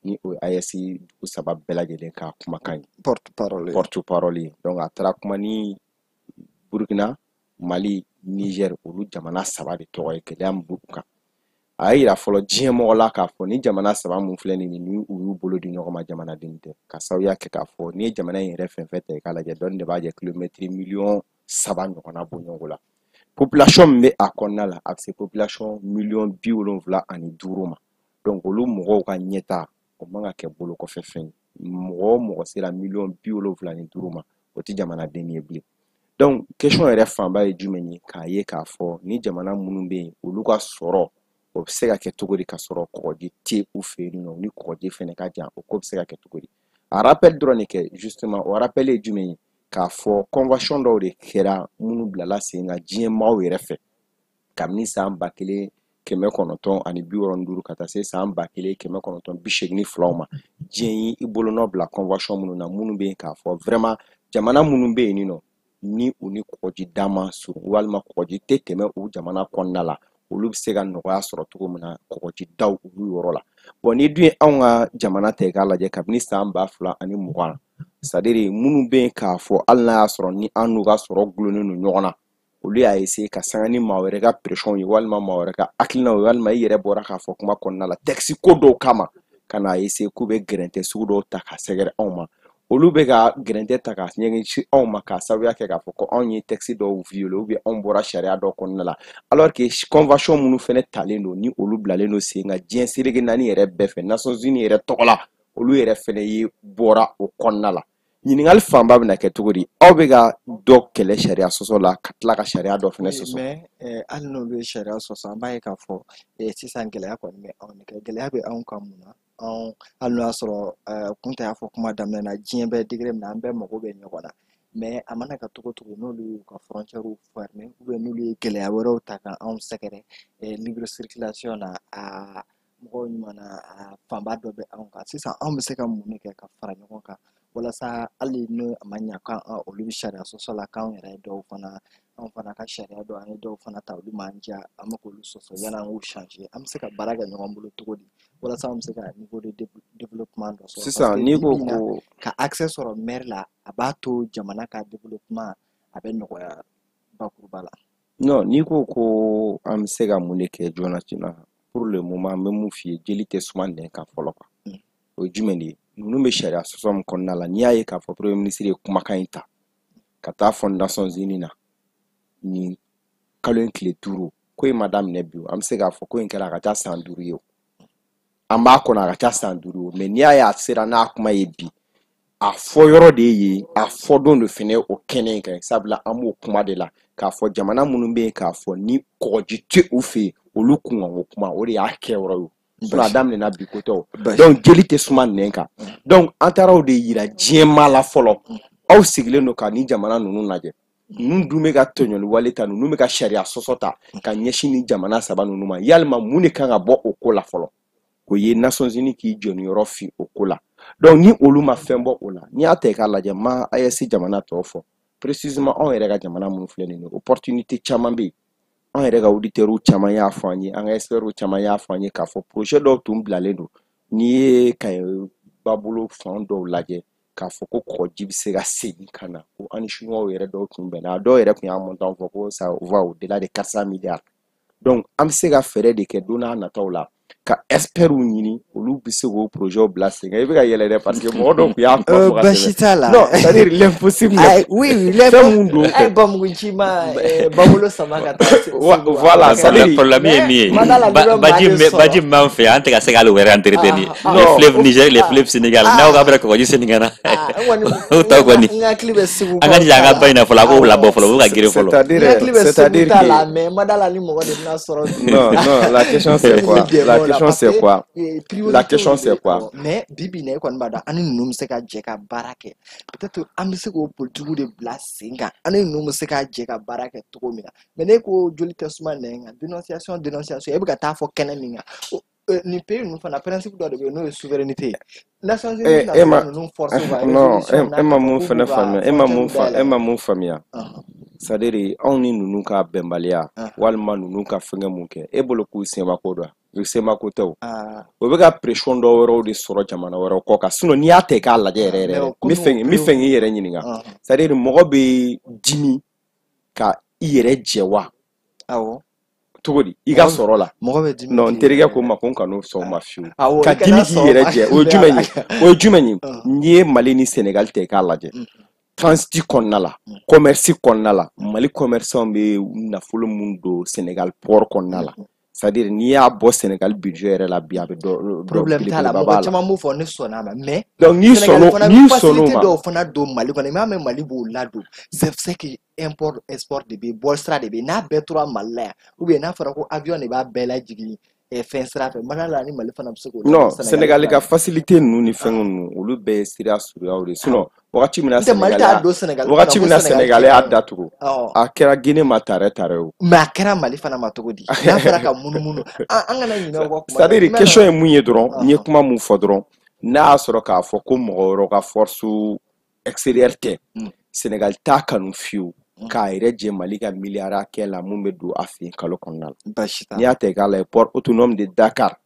ni o ye AES dugu saba bɛɛ lajɛlen ka kumakan ye. Porte-parole. Porte-parole ye. Donc a taara kuma ni Burkina, Mali, Niger, olu jamana saba de tɔgɔ ye. Gɛlɛya min b'u kan, a y'a yira fɔlɔ diɲɛ mɔgɔ la k'a fɔ ni jamana saba mun filɛ nin ye, ni u y'u bolo di ɲɔgɔn ma, jamanaden tɛ ka sababuya kɛ k'a fɔ n'i ye jamana in yɛrɛ fɛn fɛn ta i k'a lajɛ, dɔɔni de b'a jɛ kilomɛtiri miliyɔn 3 ɲɔgɔnna bɔ ɲɔgɔn la. Population min bɛ a kɔnɔna la, a bɛ se population miliyɔn 75 ma. Donc olu mɔgɔw ka ɲɛta, o man ka kɛ bolo kɔfɛ fɛn ye. Mɔgɔ o mɔgɔ sera miliyɔn 75 ma, o tɛ jamanaden ye bilen. Donc question yɛrɛ fanba ye jumɛn ye? K'a ye k'a fɔ ni jamana minnu bɛ yen, olu ka sɔrɔ o bɛ se ka kɛ cogo di ka sɔrɔ kɔgɔji tɛ u fɛ yen nɔ, ni kɔgɔji fɛnɛ ka jan, o ko bɛ se ka kɛ cogo di? A rappel dɔrɔn de kɛ. Justement, o rappel ye jumɛn ye? K'a fɔ convention dɔw de kɛra minnu bilala sen kan diɲɛ maaw yɛrɛ fɛ kabini san 1965 ka taa se san 1982 ma. Diɲɛ ye i bolonɔ bila convention minnu na, minnu bɛ yen k'a fɔ vraiment jamana minnu bɛ yen nɔ, ni u ni kɔgɔji da ma surun walima kɔgɔji tɛ tɛmɛ u jamana kɔnɔna la, olu bɛ se ka nɔgɔya sɔrɔ cogo min na kɔgɔji daw olu yɔrɔ la. Bon, ni dun ye anw ka jamana ta i k'a lajɛ, kabini san 2020, c'est à dire minnu bɛ yen k'a fɔ hali n'a y'a sɔrɔ ni an n'u ka sɔrɔ gulonnen don ɲɔgɔn na, olu y'a essayer ka sanga ni maa wɛrɛ ka pression ye, walima maa wɛrɛ ka hakilinaw ye, walima i yɛrɛ bɔra k'a fɔ kuma kɔnɔna la, texte ko dɔw kama, ka na essayer k'u bɛ gɛrɛntɛ sugu dɔw ta ka sɛgɛrɛ anw ma. Olu bɛ ka gɛrɛntɛ ta ka ɲɛsin anw ma k'a sababuya kɛ k'a fɔ ko anw ye texte dɔw violer ou bien anw bɔra sariya dɔw kɔnɔna la, alors que convention minnu fɛnɛ talen don, ni olu bilalen don sen kan diɲɛ seleke naani yɛrɛ bɛɛ fɛ, Nations Unies yɛrɛ tɔgɔ la, olu yɛrɛ fɛnɛ ye bɔra o kɔnɔna la. Ɲininkali fanba bɛna kɛ cogo di? Aw bɛ ka dɔ kɛlɛ sariya sɔsɔ la, ka tila ka sariya dɔ fɛnɛ sɔsɔ. Mais hali n'o bɛ sariya sɔsɔ, an b'a ye k'a fɔ sisan gɛlɛya kɔni bɛ anw de kan. Gɛlɛya bɛ anw kan mun na? Anw, hali n'o y'a sɔrɔ Kunta y'a fɔ kuma daminɛ na, diɲɛ bɛ degré min na, an bɛɛ mago bɛ ɲɔgɔn na, mais a mana kɛ cogo o cogo, n'olu y'u ka frontières fermer ou bien n'olu ye gɛlɛya wɛrɛw ta ka anw sɛgɛrɛ libre circulation na, a mɔgɔw ɲuman na, a fanba dɔ bɛ anw kan. Sisan anw bɛ se ka mun de kɛ ka fara ɲɔgɔn kan walasa hali n'o a ma ɲa kan olu bɛ sariya sɔsɔ la, k'anw yɛrɛ dɔw fana, anw fana ka sariya dɔw, an ye dɔw fana ta, olu m'an diya, an bɛ k'olu sɔsɔ, yanni an k'u changer, an bɛ se ka baara kɛ ɲɔgɔn bolo cogo di walasa an bɛ se ka niveau de développement dɔ sɔrɔ? Sisan n'i ko ko ka accès sɔrɔ mer la, a b'a to jamana ka développement a bɛ nɔgɔya bakuruba la. Non, n'i ko ko an bɛ se ka mun de kɛ joona joona, pour le moment an bɛ mun f'i ye, jeli tɛ suma nɛn kan fɔlɔ quoi. O ye jumɛn de ye? Ninnu bɛ sariya sɔsɔ min kɔnɔna la, n'i y'a ye k'a fɔ premier ministre ye kumakan in ta ka taa fɔ Nations Unies na nin kalo in tile 5, ko in ma daminɛ bi o, an bɛ se k'a fɔ ko in kɛra a ka ca san 5 ye o, an b'a kɔnɔ a ka ca san 5 ye o. Mais n'i y'a ye a sera n'a kuma ye bi, a fɔ yɔrɔ de ye, a fɔ don de fɛnɛ o kɛnɛ in kan, sabula an b'o kuma de la k'a fɔ jamana minnu bɛ yen k'a fɔ ni kɔgɔji tɛ u fɛ yen, olu kunkanko kuma, o de y'a kɛ yɔrɔ ye. Sinon a daminɛna bi ko tɛ o. Donc jeli tɛ suma nɛn kan. Donc an taara o de yira diɲɛ maa la fɔlɔ. Aw sigilen don ka ni jamana ninnu lajɛ, ninnu dun bɛ ka tɔɲɔli wale ta, ninnu bɛ ka sariya sɔsɔ ta ka ɲɛsin ni jamana saba ninnu ma. Yalima mun de kan ka bɔ o ko la fɔlɔ? O ye Nations Unies k'i jɔniyɔrɔ fi o ko la. Donc ni olu ma fɛn bɔ o la, n'i y'a ta i k'a lajɛ, ma AES jamana tɔw fɔ, précisément anw yɛrɛ ka jamana minnu filɛ nin ye, opportunité caman bɛ yen. An yɛrɛ ka auditeurs caman y'a fɔ an ye, an ka experts caman y'a fɔ an ye k'a fɔ projet dɔw tun bilalen don. N'i ye Kayi babolo fan dɔw lajɛ, k'a fɔ ko kɔgɔji bɛ se ka segin ka na, ko an ni chinois yɛrɛ dɔw tun bɛnna, a dɔw yɛrɛ tun y'a montant fɔ ko ça va au-delà de 400 milliards. Donc an bɛ se ka fɛɛrɛ de kɛ don n'a nataw la ka experts ɲini, olu bɛ se k'o projet bila sen kan. I bɛ ka yɛlɛ dɛ, parce que mɔgɔ dɔw tun y'a kuma fɔ ka tɛmɛ. Baasi t'a la. Non, c'est-à-dire l'impossible. Oui, fɛn mun don. Ay, bamugu ma babolo sama ka taa. Voilà, c'est-à-dire problème ye min ye, baji min b'an fɛ yan, an tɛ ka se k'ale wɛrɛ entretenir. Les fleuves Niger, les fleuves Sénégal, n'aw k'a bɛna kɔgɔji segin ka na, o tɔ kɔni. N hakili bɛ Segu. An ka jija an ka ba in na fɔlɔ, a k'o labɔ fɔlɔ, o bɛ ka girin fɔlɔ. C'est-à-dire, N hakili bɛ Segu c'est-à-dire ta la, que mais ma da la ni mɔgɔ de bɛna sɔrɔ. Non, non, la question c'est quoi? La question c'est quoi? La question c'est quoi? Mais bi bi in na, e kɔni b'a dɔn an ni ninnu bɛ se ka jɛ ka baara kɛ. Peut-être an bɛ se k'o politigiw de bila sen kan, an ni ninnu bɛ se ka jɛ ka baara kɛ cogo min na. Mais ne ko joli tɛ suma nɛn kan, dénonciation, dénonciation, e bɛ ka taa fɔ kɛnɛ min kan, nin pays ninnu fana, principe dɔ de bɛ yen n'o ye souveraineté ye. Nations Unies E ma bɛna se ka ninnu forcer u ka non, résolution na e ma k'a fɔ mun k'u fɛnɛ b'u ka faamuya, e ma mun frontière fa e dayɛlɛ. ma mun faamuya. C'est-à-dire anw ni ninnu ka bɛnbaliya walima ninnu ka fɛngɛ mun kɛ, e bolo k'u senbako don, u senbako tɛ o. O bɛ ka pression dɔ wɛrɛw de sɔrɔ jamana wɛrɛw kɔ kan. Sinon n'i y'a ta i k'a lajɛ yɛrɛ yɛrɛ, n bɛ fɛ n bɛ fɛ k'i yɛrɛ ɲininka. C'est-à-dire mɔgɔ bɛ dimi ka i yɛrɛ jɛ wa? Awɔ. Cogo di i ka sɔrɔ la? Mɔgɔ bɛ dimi. Non, n terikɛ ko n ma ko n kan'o sɔn o ma fiyewu. Awɔ, ka i kana dimi k'i sɔn o yɛrɛ ma. jɛ, o ye jumɛn ye? O ye jumɛn ye? N'i ye Mali ni Sénégal ta i k'a lajɛ, transit kɔnɔna la, commerce kɔnɔna la, Mali commerçant bɛ nafolo mun don Sénégal port kɔnɔna la, c'est-à-dire n'i y'a bɔ Sénégal budget yɛrɛ la bi, a bɛ dɔ Problème t'a la, belebeleba mɔgɔ b'a la. caman b'o fɔ, ne sɔnna a ma, mais Donc n'i Sénégal sɔnn'o fana bɛ n'i sɔnn'o facilité ma dɔw fana don Mali kɔnɔ. I m'a mɛn, Mali b'o ladon, c'est que import export de bɛ yen, bɔ sira de bɛ yen, n'a bɛɛ tora Mali la yan, ou bien n'a fɔra ko avion de b'a bɛɛ lajigin fɛn sira fɛ, mana la ni Mali fana bɛ se k'o Non, ladon Sénégal Sénégal fana ka na. facilité ninnu ni fɛn ninnu, olu bɛɛ ye sira suruyaw de ye. Sinon wagati min na N tɛ Mali Sénégal t'a y'a don Sénégal kunna wagati ko min na Sénégal Sénégal cɛ y'a ka ɲi. datugu, Awɔ. a kɛra Guinée ma tare tare o. Mais a kɛra Mali fana ma cogo di? N'a fɔra ka munumunu, an kana ɲinɛ o kɔ kuma dɛ. C'est-à-dire I m'a question dɔn. ye mun ye dɔrɔn, n ye kuma mun fɔ dɔrɔn, n'a y'a sɔrɔ k'a fɔ ko mɔgɔ wɛrɛw ka force extérieure tɛ, Sénégal t'a kanu fiyewu k'a yɛrɛ jɛ Mali ka miliyari hakɛ la mun bɛ don a fɛ yen kalo kɔnɔna la. Baasi t'a N'i la. y'a ta i k'a lajɛ, port autonome de Dakar,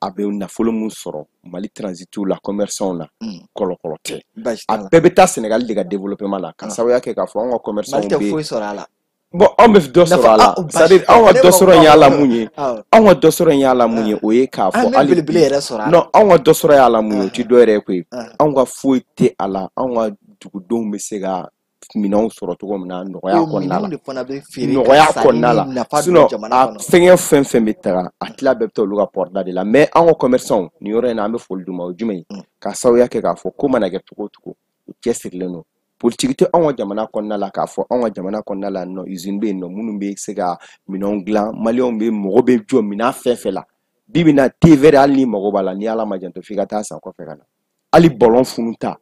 a bɛ nafolo mun sɔrɔ Mali transitiw la, commerçants na, kɔlɔkɔlɔ tɛ. Baasi A t'a la. bɛɛ bɛ taa Sénégal de ka développement la, ka sababuya kɛ k'a fɔ anw ka commerçants Mali tɛ bɛ foyi sɔrɔ a la. Bon, anw bɛ dɔ Nafa sɔrɔ a la. ah, baasi C'est-à-dire t'a anw la. ka Ne dɔ ma sɔrɔ in y'a la awɔ. mun ye? Awɔ. Anw ka dɔ sɔrɔ in y'a la mun ye? O ye k'a An fɔ bɛ hali belebele bi yɛrɛ sɔrɔ a la. Non, anw ka dɔ sɔrɔ y'a la mun ye? O ti dɔ yɛrɛ ye koyi. Anw ka foyi tɛ a la. Anw ka dugudenw bɛ se ka minɛnw sɔrɔ cogo min na nɔgɔya O kɔnɔna la. minɛnw de fana bɛ feere ka Nɔgɔya sanni kɔnɔna ni la. nafa don Sinon jamana a kɔnɔ. fɛngɛ fɛn fɛn bɛ taga, a tila bɛɛ bɛ taa olu ka port da de la. Mais anw ka commerçants, nin yɔrɔ in na, an bɛ foli d'u ma. O ye jumɛn ye? Ka sababuya kɛ k'a fɔ ko mana kɛ cogo o cogo, u cɛsirilen don. Politiki tɛ anw ka jamana kɔnɔna la k'a fɔ anw ka jamana kɔnɔna la nɔ usine bɛ yen nɔ minnu bɛ se ka minɛnw dilan. Maliyɛnw bɛ mago bɛ jɔ minɛn fɛn fɛn la bi bi in na, thé vert, hali n'i mago b'a la, ni Ala ma janto, f'i ka taa san kɔfɛ ka na. Hali ballon funu ta,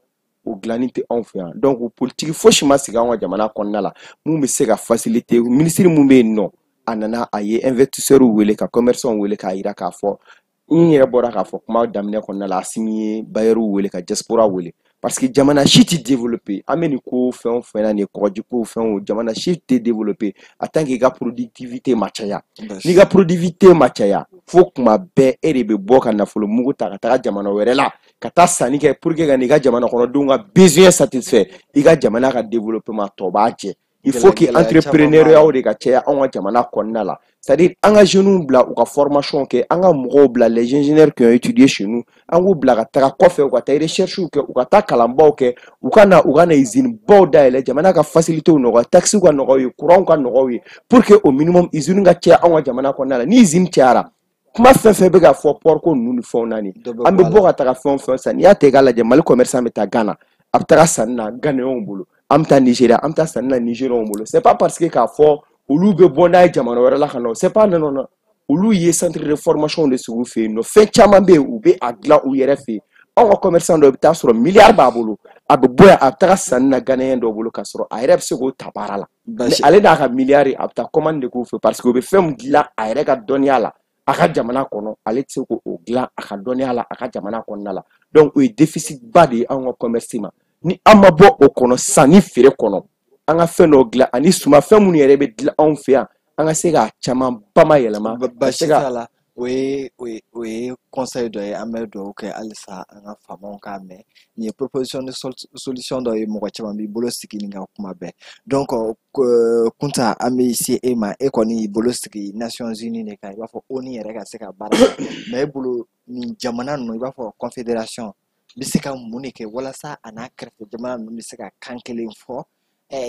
o dilanni tɛ anw fɛ yan. Donc politiki fosi ma sigi anw ka jamana kɔnɔna la mun bɛ se ka faciliter. Minisiri mun bɛ yen nɔ, a nana, a ye investisseurs wele, ka commerçants wele, k'a yira k'a fɔ n yɛrɛ bɔra k'a fɔ kuma daminɛ kɔnɔna la, Assimi ye bailleurs wele, ka diaspora wele, parce que jamana si tɛ développer. An bɛ nin ko fɛn o fɛn na, nin ye kɔgɔji ko fɛn o, jamana si tɛ développer en tant que i ka productivité ma caya. N'i ka productivité ma caya, fo kuma bɛɛ e de bɛ bɔ ka nafolo mugu ta ka taga jamana wɛrɛ la ka taa sanni kɛ pour que ka n'i ka jamana kɔnɔdenw ka besoin satisfait, i ka jamana ka développement tɔ b'a jɛ. Il faut que Gɛlɛya caman b'a la. entrepreneuriat de ka caya anw ka jamana kɔnɔna la. C'est-à-dire an ka jeunes bila u ka formation kɛ, an ka mɔgɔw bila, les ingénieurs qui ont étudié chez nous, an k'u bila ka taga kɔfɛ, u ka taa recherche kɛ, u ka taa kalanbaw kɛ, u ka na usine baw dayɛlɛ, jamana ka facilité nɔgɔya, taxes ka nɔgɔya u ye, courant ka nɔgɔya u ye, pour que au minimum usine ka caya anw ka jamana kɔnɔna la. Ni usine cayara, kuma fɛn fɛn bɛ ka fɔ port ko ninnu ni fɛnw na nin, Dɔ bɛ an bɔ bɛ a bɔ la. ka taga fɛn o fɛn san. N'i y'a ta i k'a lajɛ, Mali commerçant bɛ taa Ghana, a bɛ taga sanni na Ghanéenw bolo, an bɛ taa Nigéria, an bɛ taa sanni na Nigérienw bolo. C'est pas parce que k'a fɔ olu bɛ bɔ n'a ye jamana wɛrɛ la ka na, c'est pas, non non non, olu ye centre de formation de sigi u fɛ yen nɔ. Fɛn caman bɛ yen, u bɛ a dilan u yɛrɛ fɛ yen. Anw ka commerçant dɔ, i bɛ taa sɔrɔ miliyari b'a bolo, A bɛ bɔ yan, a bɛ taga sanni na Ghanéen dɔ bolo, k'a sɔrɔ a yɛrɛ bɛ se k'o ta baara la. Mais ale n'a ka miliyari, a bɛ taa commande de k'u fɛ, parce que u bɛ fɛn min dilan a yɛrɛ ka dɔnniya la a ka jamana kɔnɔ, ale tɛ se k'o dilan a ka dɔnniya la a ka jamana kɔnɔna la. Donc o ye déficit ba de ye anw ka commerce ma. Ni an ma bɔ o kɔnɔ, sanni feere kɔnɔ, an ka fɛn dɔw dilan ani sumafɛn minnu yɛrɛ bɛ dilan anw fɛ yan, an ka se k'a caman bamayɛlɛma. Baasi t'a la. O ye conseil dɔ ye. An bɛ dugawu kɛ halisa an ka faamaw k'a mɛn. Nin ye proposition de solution dɔ ye. Mɔgɔ caman b'i bolo sigi nin ka kuma bɛɛ. Donc Kunta, an bɛ se e ma. E kɔni y'i bolo sigi Nations Unies de kan, i b'a fɔ ONU yɛrɛ ka se ka baara kɛ. Mais e bolo, nin jamana ninnu, i b'a fɔ confédération bɛ se ka mun de kɛ walasa a n'a kɛrɛfɛ jamana ninnu bɛ se ka kan kelen fɔ,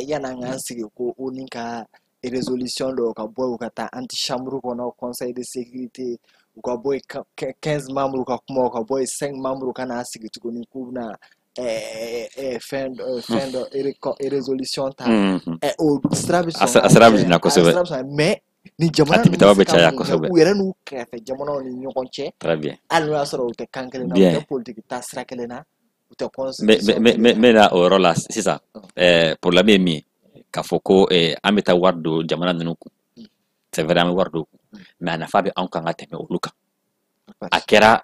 yan'an k'an sigi ko ONU ka résolution dɔw ka bɔ, u ka taa antichambre kɔnɔ, conseil de sécurité, u ka bɔ yen, 15 membres ka kuma, u ka bɔ yen, 5 membres ka n'a sigi tuguni k'u bɛna fɛn dɔ résolution ta? O sira bɛ sɔn. A sira bɛ na kosɛbɛ. Mais ni jamana ninnu bɛ se ka mun kɛ u yɛrɛ n'u kɛrɛfɛ jamanaw ni ɲɔgɔn cɛ? Très bien. Hali n'o y'a sɔrɔ u tɛ kan kelen na, u tɛ politique taa sira kelen na, u tɛ constitution. N bɛ na o yɔrɔ la sisan. Problème ye min ye, k'a fɔ ko an bɛ taa wari don jamana ninnu kun, c'est vrai, an bɛ wari don kun, mais a nafa bɛ anw kan ka tɛmɛ olu kan. A kɛra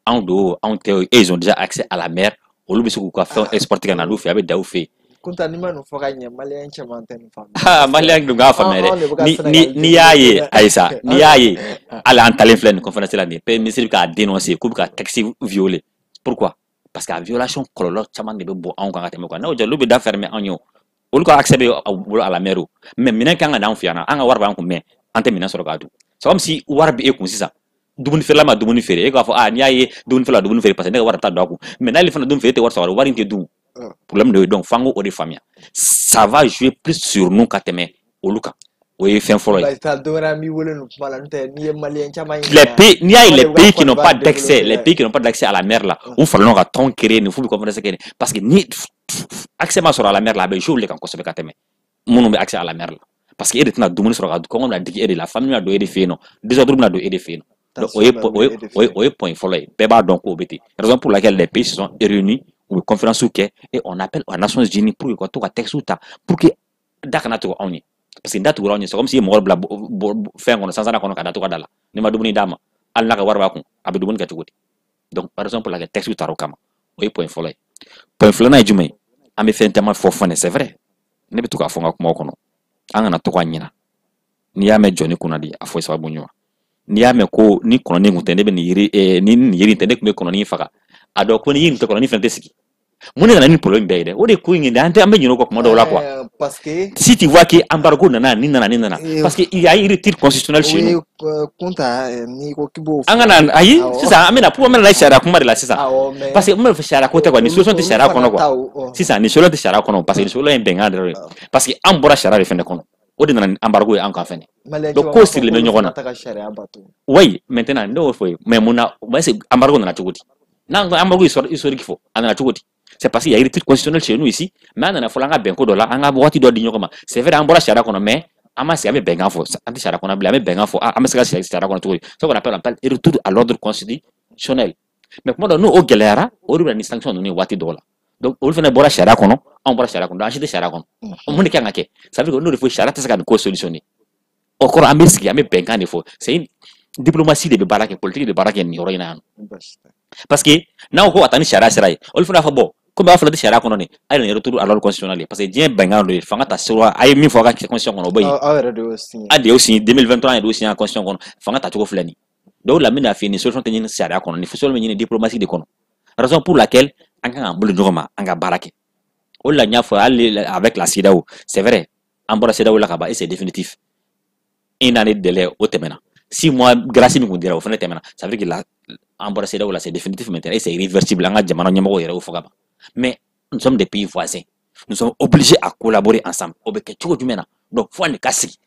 anw don, anw tɛ, et ils ont déjà accès à la mer. Olu bɛ se k'u ka fɛnw exporter ka na n'u fɛ, a bɛ da u fɛ yen. Kunta, n'i ma nin fɔ ka ɲɛ, Malien caman tɛ nin faamu. Aa, Malien dun k'a faamuya dɛ. Ni n'i y'a ye, ayisa, n'i y'a ye, hali an talen filɛ nin conférence la, nin premier ministre bɛ k'a dénoncer k'u bɛ ka texte violer. Pourquoi? Parce que a violation kɔlɔlɔ caman de bɛ bɔ anw kan ka tɛmɛ o kan. N'o jɛ, olu bɛ da fermer anw ye. O olu ka accès bɛ bolo à la mer. O mais minɛn kan ka na anw fɛ yan, an ka wari b'an kun, mais an tɛ minɛn sɔrɔ k'a dun. C'est comme si wari bɛ e kun sisan, dumuni feerela ma dumuni feere, e k'a fɔ aa, n'i y'a ye dumuni feerela dumuni feere, parce que ne ka wari bɛ taa don a kun. Mais n'ale fana dumuni feere, e tɛ wari sɔrɔ, wari in tɛ dun. Problème de ye. Donc f'an k'o de faamuya, ça va jouer plus sur nous ka tɛmɛ olu kan. O ye fɛn fɔlɔ ye. Don wɛrɛ an b'i wele nin kuma la, n'o tɛ n'i ye Malien caman. Les pays, n'i y'a ye, les pays qui n'ont pas d'accès, les pays qui n'ont pas d'accès à la mer là, u farala ɲɔgɔn kan tɔn créer nin f'u bɛ conférence kɛ nin, parce que ni accès ma sɔrɔ à la mer la, a bɛ jouer olu de kan kosɛbɛ ka tɛmɛ minnu bɛ accès à la mer la, parce que e de tɛna dumuni sɔrɔ ka kɔngɔ bɛna digi e de la, famine bɛna don e de fɛ yen nɔ, désordre bɛna don e de fɛ yen nɔ. Donc o ye point fɔlɔ ye. Bɛɛ b'a dɔn k'o bɛ ten. Raison pour laquelle les pays se sont réunis, u bɛ conférence kɛ, et on appelle aux Nations Unies pour que ka to ka texte ta pour que da kana tugu anw ye, parce que da tugura anw ye, c'est comme si mɔgɔ bila fɛn kɔnɔ, sansara kɔnɔ, ka datugu a da la, n'i ma dumuni d'a ma, hali n'a ka wari b'a kun, a bɛ dumuni kɛ cogo di? Donc raison pour laquelle texte taara o kama. O ye point fɔlɔ ye. Point filanan ye jumɛn ye? An bɛ fɛn caman fɔ fana, c'est vrai, ne bɛ to k'a fɔ n ka kumaw kɔnɔ, an kana to ka ɲina. N'i y'a mɛn jɔnni kunna di, a fɔ sababu ɲuman. N'i y'a mɛn ko ni kɔnɔni kun tɛ, ne bɛ nin yiri, ni nin yiri tɛ, ne tun bɛ kɔnɔni faga, a dɔn ko ni yiri tɛ, kɔnɔni fɛn tɛ sigi. Mun de nana ni problème bɛɛ ye dɛ? O de ye ko in ye dɛ. An tɛ, an bɛ ɲinɛ o kɔ kuma dɔw la quoi. Parce que si tu vois que embargo nana, ni nana, ni nana, parce que il y a une rupture constitutionnelle chez nous. Kunta, n'i ko k'i b'o. An kana, ayi, sisan an bɛna pour an bɛna sariya kuma de la sisan, parce que n bɛ fɛ sariya ko tɛ quoi, ni solution tɛ sariya kɔnɔ quoi. Sisan ni solution tɛ sariya kɔnɔ, parce que ni solution ye bɛnkan dɔrɔn ye, parce que an bɔra sariya de fɛnɛ kɔnɔ, o de nana ni embargo ye an kan fɛnɛ. Donc ko sirilen bɛ ɲɔgɔn na. Oui, maintenant ne y'o fɔ ye, mais mun na? Est-ce que embargo nana cogo di? N'an ko embargo historique fɔ, a nana cogo di? C'est parce qu'il y a une rupture constitutionnelle chez nous ici. Mais an nana fɔlɔ, an ka bɛnko dɔ la, an ka waati dɔ di ɲɔgɔn ma. C'est vrai, an bɔra sariya kɔnɔ, mais an ma sigi, an bɛ bɛnkan fɔ. An tɛ sariya kɔnɔ bilen, an bɛ bɛnkan fɔ. An bɛ se ka sigi sariya kɔnɔ cogo di? Ce qu'on appelle, on appelle retour à l'ordre constitutionnel. Mais kuma dɔ n'o gɛlɛyara, o de bɛ na ni sanction ninnu ye waati dɔw la. Donc olu fana bɔra sariya kɔnɔ, anw bɔra sariya kɔnɔ, an si tɛ sariya kɔnɔ. Mun de kan ka kɛ? Ça veut dire que n'o de fɔ, sariya tɛ se ka nin ko solutionner. O kɔrɔ, an bɛ sigi, an bɛ bɛnkan de fɔ. C'est une diplomatie de bɛ baara kɛ, politique de bɛ baara kɛ nin yɔrɔ in na yan nɔ, parce que n'aw ko ka taa ni sariya sira ye, olu fana b'a fɔ bon, komi aw fana tɛ sariya kɔnɔ nin, a ye nin retour à l'ordre constitutionnel ye, parce que diɲɛ bɛnkan dɔ ye, fanga ta sira, a ye min fɔ a ka constitution kɔnɔ, o bɛ yen. Aw yɛrɛ de y'o signé. A de y'o signé 2023, an yɛrɛ y'o signé an constitution kɔnɔ. Fanga tacogo filɛ nin. Donc la, n bɛna f'i ye, nin solution tɛ ɲini sariya kɔnɔ, nin solution bɛ ɲini diplomatie de kɔnɔ. Raison pour laquelle an kan k'an bolo ɲɔgɔn ma, an ka baara kɛ. O de la n y'a fɔ, hali avec la CEDEAO, c'est vrai, an bɔra CEDEAO la ka ban et c'est définitif. Une année de délai, o tɛmɛna, 6 mois grâce min kun dira, o fana tɛmɛna. Ça veut dire que la, an bɔra CEDEAO la, c'est définitif maintenant et c'est irréversible. An ka jamana ɲɛmɔgɔw yɛrɛ y'o fɔ ka ban. Mais nous sommes des pays voisins, nous sommes obligés à collaborer ensemble. O bɛ kɛ cogo jumɛn na? Donc fo an de ka sigi.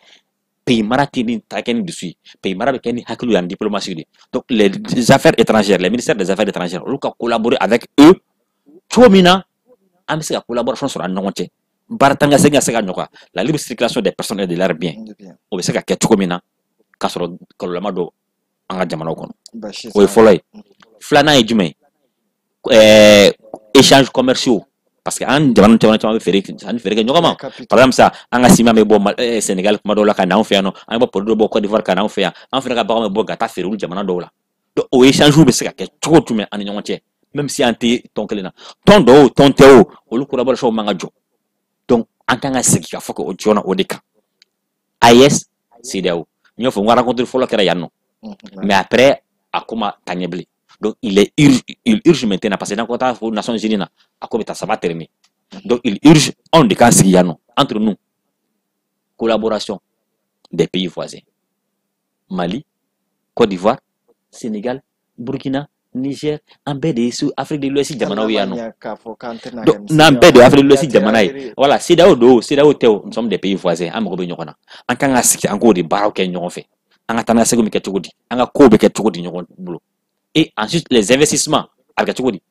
Pays mara tɛ ni ta kɛ ni dusu ye, pays mara bɛ kɛ ni hakili ye ani diplomatie de. Donc les affaires étrangères, les ministères des affaires étrangères, olu ka collaborer avec eux cogo min na an bɛ se ka collaboration sɔrɔ an ni ɲɔgɔn cɛ, baara tan ka segin ka se ka nɔgɔya, la libre circulation des personnes et de leurs biens, o bɛ se ka kɛ cogo min na k'a sɔrɔ kɔlɔlɔ ma don an ka jamanaw kɔnɔ. O ye fɔlɔ ye. Filanan ye jumɛn ye? Échanges commerciaux. Parce que an jamana caman caman bɛ feere ani feere kɛ ɲɔgɔn ma. Par exemple sa, an ka ciment bɛ bɔ Sénégal kuma dɔw la ka na anw fɛ yan nɔ, an bɛ produit dɔ bɔ Côte d'Ivoire ka na anw fɛ yan, an fana ka baganw bɛ bɔ ka taa feere olu jamana dɔw la. Donc o échange bɛ se ka kɛ cogo jumɛn an ni ɲɔgɔn cɛ, même si an tɛ tɔn kelen na, tɔn dɔw tɔn tɛ o, olu collaboration man ka jɔ. Donc an kan ka segin ka fɔ k'o joona o de kan. AES, CEDEAO, n y'o fɔ, n ko rencontre fɔlɔ kɛra yan nɔ, mais après a ko ma taa ɲɛ bilen. Donc il urge maintenant, parce que n'an ko taa fo Nations Unies na, a ko bɛ taa ça va terminer. Donc il urge anw de k'an sigi yan nɔ entre nous, collaboration des pays voisins, Mali, Côte d'Ivoire, Sénégal, Burkina, Niger, an bɛɛ de ye sous Afrique de l'Ouest jamanaw ye yan nɔ. Donc n'an bɛɛ de ye Afrique de l'Ouest jamana ye, voilà, CEDEAO don, CEDEAO tɛ o, nous sommes des pays voisins, an mago bɛ ɲɔgɔn na. An kan ka sigi, an k'o de baaraw kɛ ɲɔgɔn fɛ. An ka taa ni ka segin bɛ kɛ cogo di? An ka kow bɛ kɛ cogo di ɲɔgɔn bolo? Et ensuite les investissements a bɛ kɛ cogo di?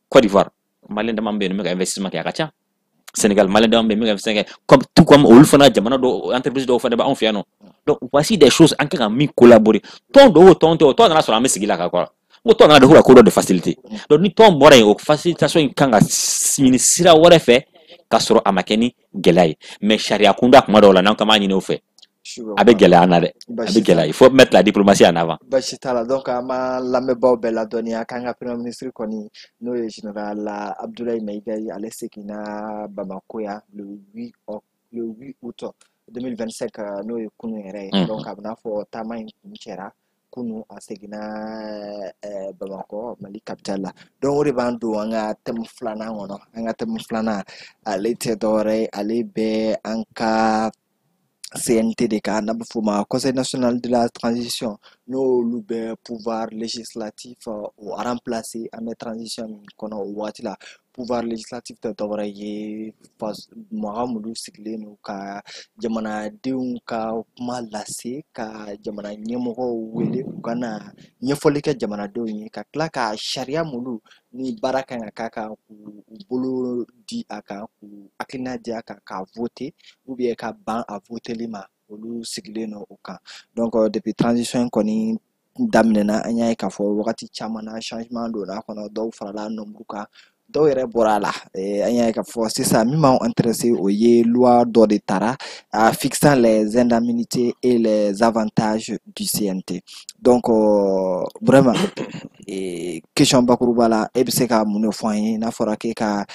Côte d'Ivoire, Malien dama bɛ yen min ka investissement kɛ, a ka ca. Sénégal, Malien dama bɛ yen min ka investissement kɛ, comme tout comme olu fana jamana dɔw entreprise dɔw fana bɛ anw fɛ yan nɔ. Donc voici des choses an kan ka min collaborer. Tɔn dɔw o tɔn tɛ o, tɔn nana sɔrɔ an bɛ sigi la ka kɔrɔ. N ko tɔn nana de ko ka ko dɔ de faciliter. Donc ni tɔn bɔra yen, o facilitation in kan ka ɲini sira wɛrɛ fɛ ka sɔrɔ a ma kɛ ni gɛlɛya ye. Mais sariya kunda kuma dɔw la, n'an k'an b'a ɲini o fɛ, a bɛ gɛlɛya an na dɛ, a bɛ gɛlɛya. Il faut mettre la diplomatie en avant. Basi t'a la. Donc an b'an lamɛnbaaw bɛɛ ladɔnniya k'an ka premier ministre kɔni, n'o ye général Abdoulaye Maïga ye, ale seginna Bamako yan le 8 août 2025, n'o ye kunun yɛrɛ ye. Donc a bɛ n'a fɔ taama in kun cɛra kunu, a seginna Bamakɔ, Mali capitale la. Donc o de b'an don an ka thème filanan kɔnɔ. An ka thème filanan, ale tɛ dɔwɛrɛ ye, ale bɛ an ka CNT de kan, n'a bɛ f'o ma Conseil national de la transition, n'olu bɛ pouvoir législatif o remplacer an bɛ transition min kɔnɔ o waati la. Pouvoir législatif tɛ dɔwɛrɛ ye, mɔgɔ minnu sigilen don ka jamanadenw ka kuma lase, ka jamana ɲɛmɔgɔw wele u ka na ɲɛfɔli kɛ jamanadenw ye, ka tila ka sariya minnu ni baara kan ka k'a kan, k'u bolo di a kan, k'u hakilina di a kan, k'a voter ou bien ka ban a voteli ma, olu sigilen don o kan. Donc depuis transition in kɔni daminɛna, an y'a ye k'a fɔ wagati caman na changement donna a kɔnɔ, dɔw farala nombre kan, dɔw yɛrɛ bɔra a la. An y'a ye k'a fɔ sisan min b'anw intéressé, o ye loi dɔ de tara fixant les indemnités et les avantages du CNT. Donc vraiment, question bakuruba la, e bɛ se ka mun de fɔ an ye n'a fɔra k'e ka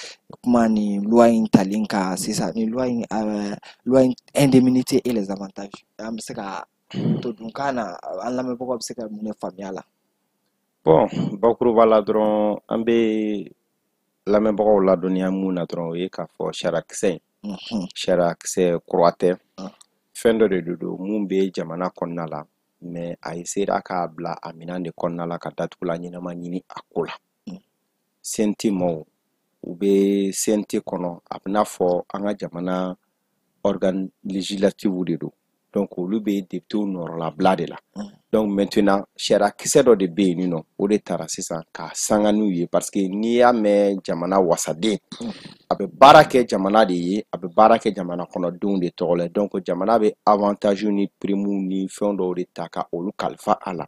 kuma nin loi in talen kan sisan, nin loi in, loi in indemnité et les avantages, an bɛ se ka to dunkan na, an lamɛnbagaw bɛ se ka mun de faamuya la? Bon, bakuruba la dɔrɔn, an bɛ lamɛnbagaw ladɔnniya mun na dɔrɔn, o ye k'a fɔ sariyakisɛ in, sariyakisɛ kura tɛ, fɛn dɔ de don mun bɛ jamana kɔnɔna la, mais a sera k'a bila a minɛn de kɔnɔna la ka datugulan ɲɛnama ɲini a ko la. CNT maaw, u bɛ CNT kɔnɔ, a bɛ n'a fɔ an ka jamana organe législatif de don. Donc olu bɛ députés nɔrɔlabila de la. Donc maintenant sariyakisɛ dɔ de bɛ yen nɔ, o de taara sisan ka sanga n'u ye, parce que n'i y'a mɛn jamana wasaden, a bɛ baara kɛ jamana de ye, a bɛ baara kɛ jamana kɔnɔdenw de tɔgɔ la. Donc jamana bɛ avantage ni primes ni fɛn dɔw de ta ka olu kalifa a la.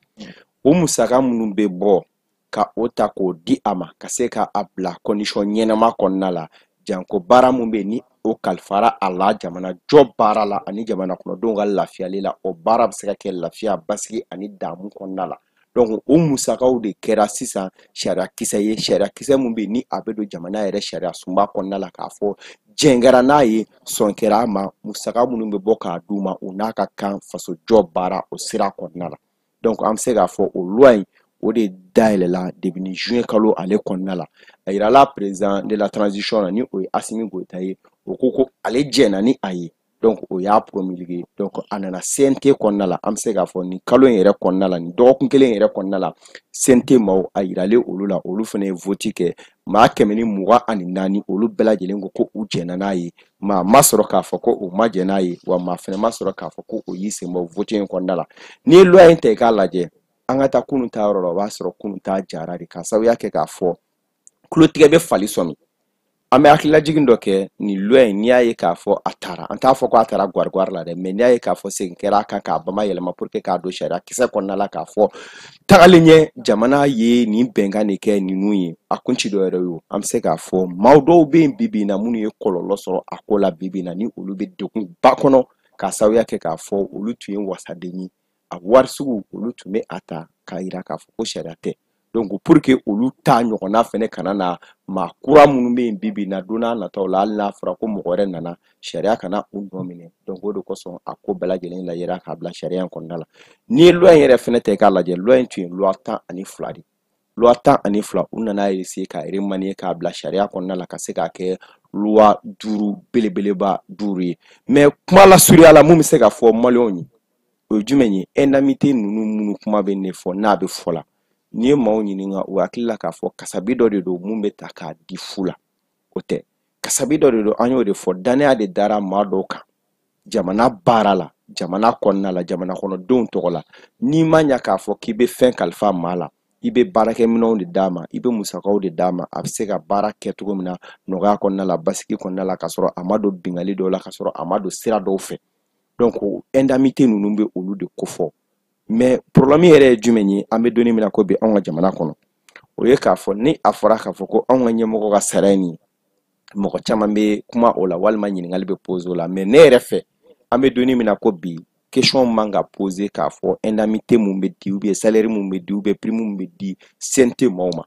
O musaka minnu bɛ bɔ ka o ta k'o di a ma, ka se ka a bila condition ɲɛnama kɔnɔna la, janko baara mun bɛ yen ni o kalifara a la jamana jɔ baara la ani jamana kɔnɔdenw ka lafiyali la, o baara bɛ se ka kɛ lafiya, basigi ani damu kɔnɔna la. Donc o musakaw de kɛra sisan sariyakisɛ ye, sariyakisɛ mun bɛ yen ni a bɛ don jamana yɛrɛ sariya sunba kɔnɔna la, k'a fɔ jɛn kɛra n'a ye, sɔn kɛra a ma, musaka minnu bɛ bɔ k'a d'u ma, o n'a ka kan fasojɔ baara o sira kɔnɔna la. Donc an bɛ se k'a fɔ o loi in, o de dayɛlɛla depuis juin kalo ale kɔnɔna la. A yirala président de la transition na, ni o ye Assimi Goïta ye, o ko ko ale jɛnna ni a ye. Donc o y'a promulgué. Donc a nana CNT kɔnɔna la, an bɛ se k'a fɔ nin kalo in yɛrɛ kɔnɔna la, nin dɔgɔkun kelen yɛrɛ kɔnɔna la, CNT maaw a yiralen olu la, olu fana ye vote kɛ, maa 124, olu bɛɛ lajɛlen ko ko u jɛnna n'a ye. Maa ma sɔrɔ k'a fɔ ko o ma jɛn n'a ye, wa maa fana ma sɔrɔ k'a fɔ ko o y'i sen bɔ vote in kɔnɔna la. N'i ye loi in ta i k'a lajɛ, an ka taa kunun ta yɔrɔ la, o b'a sɔrɔ kunun ta jara de, k'a sababuya kɛ k'a fɔ tulotigɛ bɛ fali sɔmi. An bɛ hakililajigin dɔ kɛ nin loi in, n'i y'a ye k'a fɔ a taara, an t'a fɔ ko a taara gwariwari la dɛ, mais n'i y'a ye k'a fɔ segin kɛra a kan k'a bama yɛlɛma pour que k'a don sariya kisɛ kɔnɔna la, k'a fɔ tagalen ɲɛ jamana ye nin bɛnkan de kɛ ninnu ye, a kun ci dɔ yɛrɛ ye o. An bɛ se k'a fɔ maa dɔw bɛ yen bi bi in na minnu ye kɔlɔlɔ sɔrɔ a ko la bi bi in na, ni olu bɛ degun ba kɔnɔ, k'a sababuya kɛ k'a fɔ olu tun ye wasaden ye, a wari sugu olu tun bɛ a ta k'a yira k'a fɔ ko sariya tɛ. Donc pour que olu ta ɲɔgɔnna fɛnɛ kana na maa kura minnu bɛ yen bi bi in na, don n'a nataw la, hali n'a fɔra ko mɔgɔ wɛrɛ nana, sariya kana u nɔ minɛ. Donc o de kosɔn a ko bɛɛ lajɛlen lajɛra k'a bila sariya in kɔnɔna la. N'i ye loi in yɛrɛ fɛnɛ ta i k'a lajɛ, loi in tun ye loi 12 de ye. Loi 12, u nana essayer k'a remanier k'a bila sariya kɔnɔna la ka se k'a kɛ loi 5 belebeleba 5 ye. Mais kuma lasurunya la, mun bɛ se ka fɔ maliyɛnw ye, o ye jumɛn ye? Indemnité ninnu minnu kuma bɛ ne fɔ n'a bɛ fɔ la, n'i ye maaw ɲininka, u hakili la k'a fɔ kasabi dɔ de don mun bɛ ta k'a di fu la, o tɛ. Kasabi dɔ de don, an y'o de fɔ, danaya de dara maa dɔw kan jamana baara la, jamana kɔnɔna la, jamana kɔnɔdenw tɔgɔ la. N'i ma ɲa k'a fɔ k'i bɛ fɛn kalifa maa la, i bɛ baarakɛminɛnw de d'a ma, i bɛ musakaw de d'a ma, a bɛ se ka baara kɛ cogo min na nɔgɔya kɔnɔna la, basigi kɔnɔna la, k'a sɔrɔ a ma don binkanni dɔw la, k'a sɔrɔ a ma don sira dɔw fɛ. Donc indemnité ninnu bɛ olu de kofɔ. Mais problème yɛrɛ ye jumɛn ye an bɛ don min na ko bi anw ka jamana kɔnɔ? O ye k'a fɔ ni a fɔra k'a fɔ ko anw ka ɲɛmɔgɔ ka sara ye nin ye, mɔgɔ caman bɛ kuma o la walima ɲininkali bɛ poser o la. Mais ne yɛrɛ fɛ, an bɛ don min na ko bi, question man ka poser k'a fɔ indemnité mun bɛ di ou bien salaire mun bɛ di ou bien prime mun bɛ di CNT maaw ma.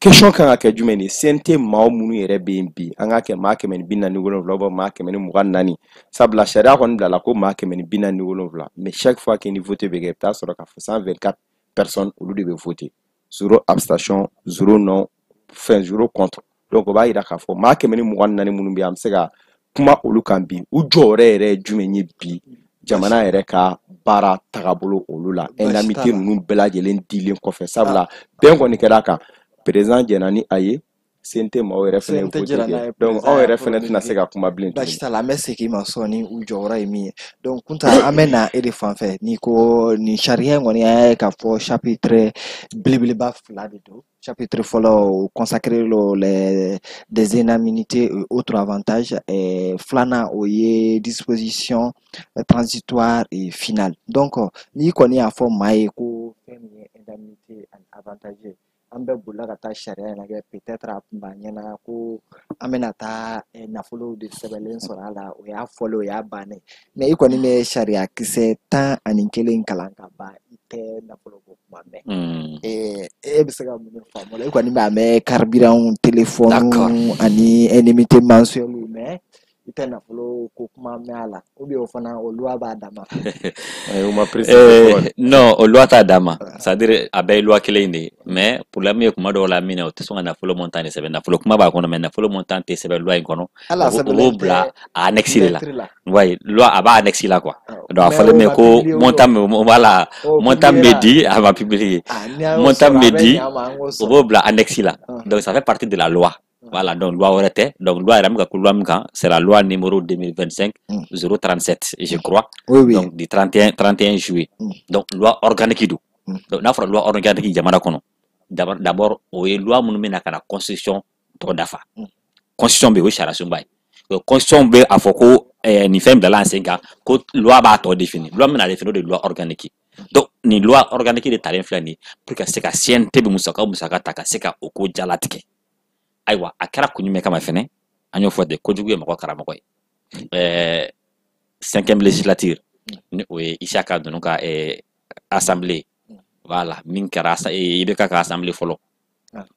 Question kan ka kɛ jumɛn de ye? CNT maaw minnu yɛrɛ bɛ yen bi, an k'a kɛ maa 147 ou bien maa 124, sabula sariya kɔni bilala ko maa 147, mais chaque fois que ni vote bɛ kɛ, i bɛ taa sɔrɔ k'a fɔ 124 personnes olu de bɛ voter, zéro abstention, zéro non, fɛn zéro contre. Donc o b'a yira k'a fɔ maa 124 minnu bɛ yen, an bɛ se ka kuma olu kan bi, u jɔyɔrɔ yɛrɛ ye jumɛn ye bi jamana yɛrɛ ka baara tagabolo olu la, indemnité ninnu bɛɛ lajɛlen dilen kɔfɛ? Sabula bɛn kɔni kɛra a kan, président jɛnna ni a ye, CNT maaw yɛrɛ fɛnɛ ye vote kɛ, donc anw yɛrɛ fɛnɛ tɛna se ka kuma bilen. Baasi t'a la, an bɛ segin i ma sɔɔni u jɔyɔrɔ ye min ye. Donc Kunta, an bɛ na e de fan fɛ. N'i ko nin sariya in kɔni, an y'a ye k'a fɔ chapitre belebeleba fila de don. Chapitre fɔlɔ, o consacré lo les des indemnités et autres avantages, filanan o ye disposition transitoire et finale. Donc n'i kɔni y'a fɔ maa ye ko fɛn min ye indemnité ani avantage, an bɛɛ bolila ka taa sariya in lajɛ, peut-être a tun b'an ɲɛna ko an bɛna taa nafolow de sɛbɛnlen sɔrɔ a la, o y'a fɔlen, o y'a bannen. Mais i kɔni bɛ sariya kisɛ 11 kalan ka ban, i tɛ nafolo ko kuma mɛn. E bɛ se ka mun de faamu o la? I kɔni b'a mɛn carburant, téléphone ani indemnité mensuelle, mais i tɛ nafolo ko kuma mɛn a la, ou bien o fana o loi b'a dama? Non, o loi t'a dama, c'est à dire a bɛɛ ye loi kelen de ye, mais problème ye kuma dɔw la min na, o tɛ sɔn ka nafolo montant de sɛbɛn. Nafolo kuma b'a kɔnɔ, mais nafolo montant tɛ sɛbɛn loi in kɔnɔ. O b'o bila a annexe de la. Ouais, loi a b'a annexe la quoi. Donc a fɔlen bɛ ko montant min, voilà, montant bɛ di, a ma publier, montant bɛ di, o b'o bila annexe la. Donc ça fait partie de la loi. Voilà, donc loi wɛrɛ tɛ. Donc loi yɛrɛ, an bɛ ka ko loi min kan, c'est la loi numéro 2025 037, je crois. Oui, oui. Donc du 31 juillet. Donc loi organique don. Donc n'a fɔra loi organique jamana kɔnɔ, d'abord o ye loi minnu bɛ na ka na constitution tɔ dafa. Constitution bɛ yen, o ye sariya sunba ye. Donc constitution bɛ a fɔ ko nin fɛn bilala sen kan, ko loi b'a tɔ définir. Loi min bɛna définir, o de ye loi organique. Donc nin loi organique de talen filɛ nin ye pour que se ka CNT bɛ musaka o musaka ta ka se ka o ko jalatigɛ. Ayiwa, a kɛra kun jumɛn kama fɛnɛ? An y'o fɔ ten, kojugu ye mɔgɔ karamɔgɔ ye. Cinquième législature, ni o ye Isaka ninnu ka assemblée, voilà, min kɛra IBK ka assemblée fɔlɔ,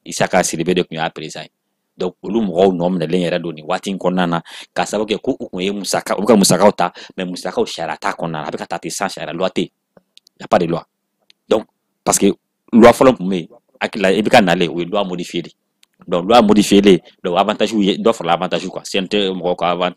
Isaka Sidibe de tun y'a président ye. Donc olu mɔgɔw nɔ minɛlen yɛrɛ don nin waati in kɔnɔna na, k'a sababu kɛ ko u tun ye musaka, u bɛ ka musakaw ta, mais musakaw sariya t'a kɔnɔna na, a bɛ ka taa ten sans sariya, loi tɛ yen, y a pas de loi. Donc parce que loi fɔlɔ tun bɛ yen, hakili la IBK nalen, o ye loi modifiée de. Donc loi modifiée, donc avantage ye dɔ farala avantage kan, CNT mɔgɔw ka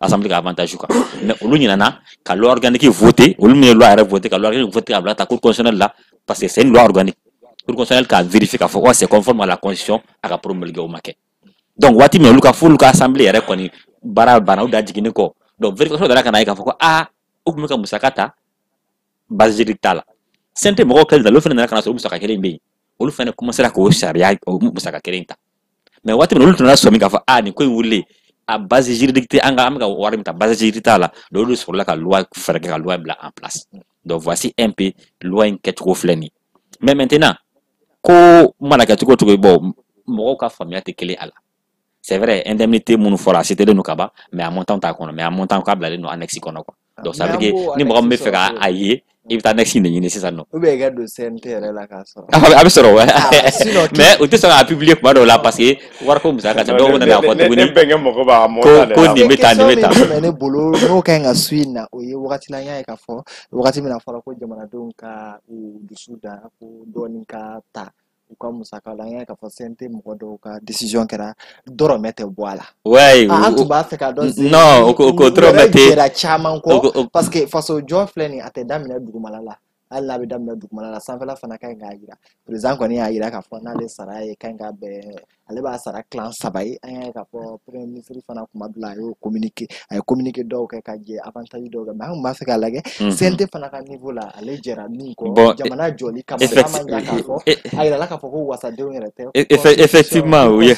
assemblée ka avantage kan, mais olu ɲinana ka loi organique voter, olu min ye loi yɛrɛ voter, ka loi organique voter ka bila ta cour constitutionnelle la, parce que c'est une loi organique. Cour constitutionnelle k'a vérifier k'a fɔ ko c'est conforme à la constitution, a ka promulguer, o ma kɛ. Donc waati min olu ka f'olu ka assemblée yɛrɛ kɔni baara banna, u da jiginni kɔ, donc vérification nana ka na ye k'a fɔ ko aa, u tun bɛ ka musaka ta, base juridique t'a la. CNT mɔgɔw kɛlen olu fana nana ka na sɔrɔ musaka kelen bɛ yen, olu fana commencé k'o sariya o musaka kelen ta. Mais waati min na olu tun nana sɔmi k'a fɔ a nin ko in wulilen, a base juridique tɛ an ka, an bɛ ka wari min ta, base juridique t'a la. Donc olu sɔrɔla ka loi fɛɛrɛ kɛ ka loi bila en place. Donc voici un peu loi in kɛcogo filɛ nin ye. Mais maintenant, ko mana kɛ cogo o cogo, bon, mɔgɔw ka faamuya tɛ kelen a la. C'est vrai, indemnité minnu fɔra, a citelen don ka ban, mais a montant t'a kɔnɔ, mais a montant k'a bilalen don annexe kɔnɔ quoi. Donc ça veut dire que ni mɔgɔ min bɛ fɛ ka a ye, i bɛ taa annexe de ɲini sisan nɔ. Ou bien i ka don CNT yɛrɛ la k'a sɔrɔ. A bɛ sɔrɔ, mais u tɛ sɔn k'a publier kuma dɔw la parce que wariko musaka ka ca. Dɔw bɛ na k'a fɔ tuguni ne bɛnkɛ mago b'a ko ko nin bɛ tan, nin bɛ tan. Question min tun bɛ ne bolo, n'o ka ɲi ka su in na, o ye wagati la n y'a ye k'a fɔ wagati min na fɔra ko jamanadenw ka u dusu da ko dɔɔnin ka ta u ka musaka la, an y'a ye k'a fɔ CNT mɔgɔ dɔw ka décision kɛra dɔrɔmɛ tɛ bɔ a la. Ouais, an tun b'a fɛ k'a dɔn. Non, o ko dɔrɔmɛ tɛ. Jɛra caman kɔ parce que faso jɔ filɛ nin ye, a tɛ daminɛ dugumala la. Hali n'a bɛ daminɛ dugumala la, sanfɛla fana ka ɲi k'a jira. Président kɔni y'a jira k'a fɔ n'ale sara ye ka ɲi ka bɛn, ale b'a sara tilan saba ye. An y'a ye k'a fɔ premier ministre fana kuma dɔ la, a y'o communiqué, a ye communiqué dɔw kɛ ka jɛ avantage dɔw kɛ, mais an tun b'a fɛ k'a lajɛ CNT fana ka niveau la, ale jɛra min kɔ jamana jɔli kama, n'a ma ɲa k'a fɔ a yirala k'a fɔ ko wasadenw yɛrɛ tɛ. Effectivement, oui.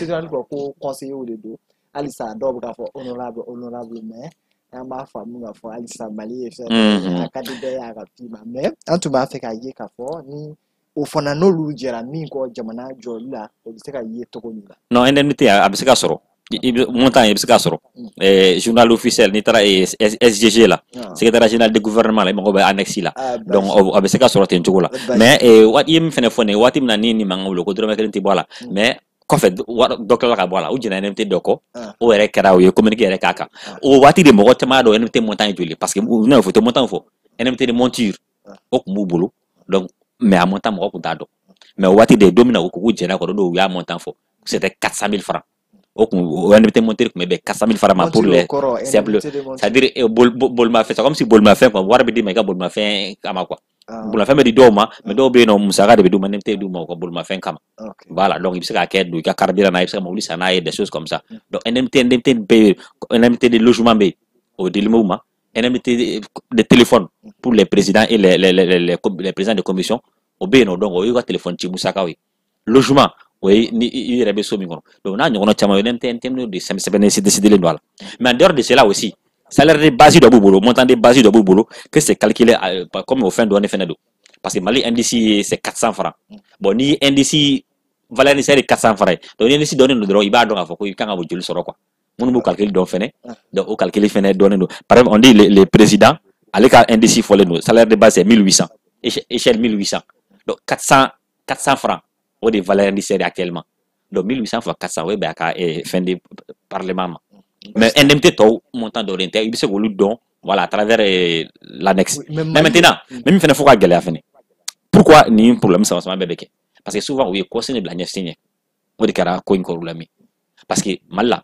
Ko conseillers de don halisa, dɔw bɛ k'a fɔ honorable, honorable, mais an b'a faamu k'a fɔ halisa Mali ye fɛn a ka di bɛɛ ye a ka f'i ma. Mais an tun b'a fɛ k'a ye k'a fɔ ni o fana n'olu jɛra min kɔ jamana jɔli la, o bɛ se ka ye cogo min na. Non, indemnité a bɛ se ka sɔrɔ, i bɛ montant i bɛ se k'a sɔrɔ journal officiel, n'i taara SGG la, secrétaire général de gouvernement la, i mago bɛ annexe la. Donc a bɛ se ka sɔrɔ ten cogo la. Mais i ye min fana fɔ nin ye, waati min na ni nin mankan wuli ko dɔrɔmɛ kelen tɛ bɔ a la, mais kɔfɛ dɔ tilala ka bɔ a la, u jɛnna indemnité dɔ kɔ, o yɛrɛ kɛra o ye communiqué yɛrɛ k'a kan. O waati de mɔgɔ caman y'a dɔn indemnité montant ye joli, parce que u n'a fɔ, u tɛ montant fɔ, indemnité de monture o tun b'u bolo. Donc mais a montant mɔgɔ tun t'a dɔn. Mais o waati de, don min na u ko k'u jɛnna kɔrɔ, dɔw u y'a montant fɔ, c'était 400 000 francs. O kun o indemnité monture tun bɛ bɛn 400 000 francs ma pour les simples, c'est-à-dire bolimafɛn, c'est comme si bolimafɛn quoi, wari bɛ d'i ma i ka bolimafɛn kama quoi. Bolimafɛn bɛ di dɔw ma, mais dɔw bɛ yen nɔ, musaka de bɛ d'u ma, indemnité d'u ma u ka bolimafɛn kama. Voilà, donc i bɛ se k'a kɛ don i ka carburant na, i bɛ se ka mobili san n'a ye, des choses comme ça. Donc indemnité bɛ yen, indemnité de logement bɛ yen, o dilen b'u ma, indemnité de téléphone pour les présidents et les présidents de commission, o bɛ yen nɔ. Donc o y'u ka téléphone ci musakaw ye. Logement, o ye ni i yɛrɛ bɛ so min kɔnɔ. Donc n'a ɲɔgɔnna caman, indemnité de sɛbɛnnen décidélen don a la. Mais en dehors de cela aussi, salaire de base dɔ b'u bolo, montant de base dɔ b'u bolo que c'est calculé comme o fɛn dɔɔni fɛnɛ don, parce que Mali indice c'est 400 francs. Bon, ni indice valeur indiciaire ye 400 francs ye, donc ni indice dɔɔni don dɔrɔn, i b'a dɔn k'a fɔ ko i kan ka joli sɔrɔ quoi. Minnu b'o calcul dɔn fɛnɛ, donc o calcul fɛnɛ dɔɔni don. Par exemple, on dit le président, ale ka indice fɔlen don, salaire de base c'est 1800, échelle 1800, donc 400 francs o de valeur indiciaire actuellement. Donc 1800 fois 400, o ye bɛn a ka fɛn de parlement ma. Mais indemnité tɔw montant dɔ de tɛ, i bɛ se k'olu dɔn, voilà, à travers l'annexe. Mais maintenant, mais min fɛnɛ fo ka gɛlɛya fɛnɛ, pourquoi nin problème sama sama bɛɛ bɛ kɛ? Parce que souvent u ye kɔsɛn de bila ɲɛsin ɲɛ, o de kɛra ko in problème ye. Parce que Mali la,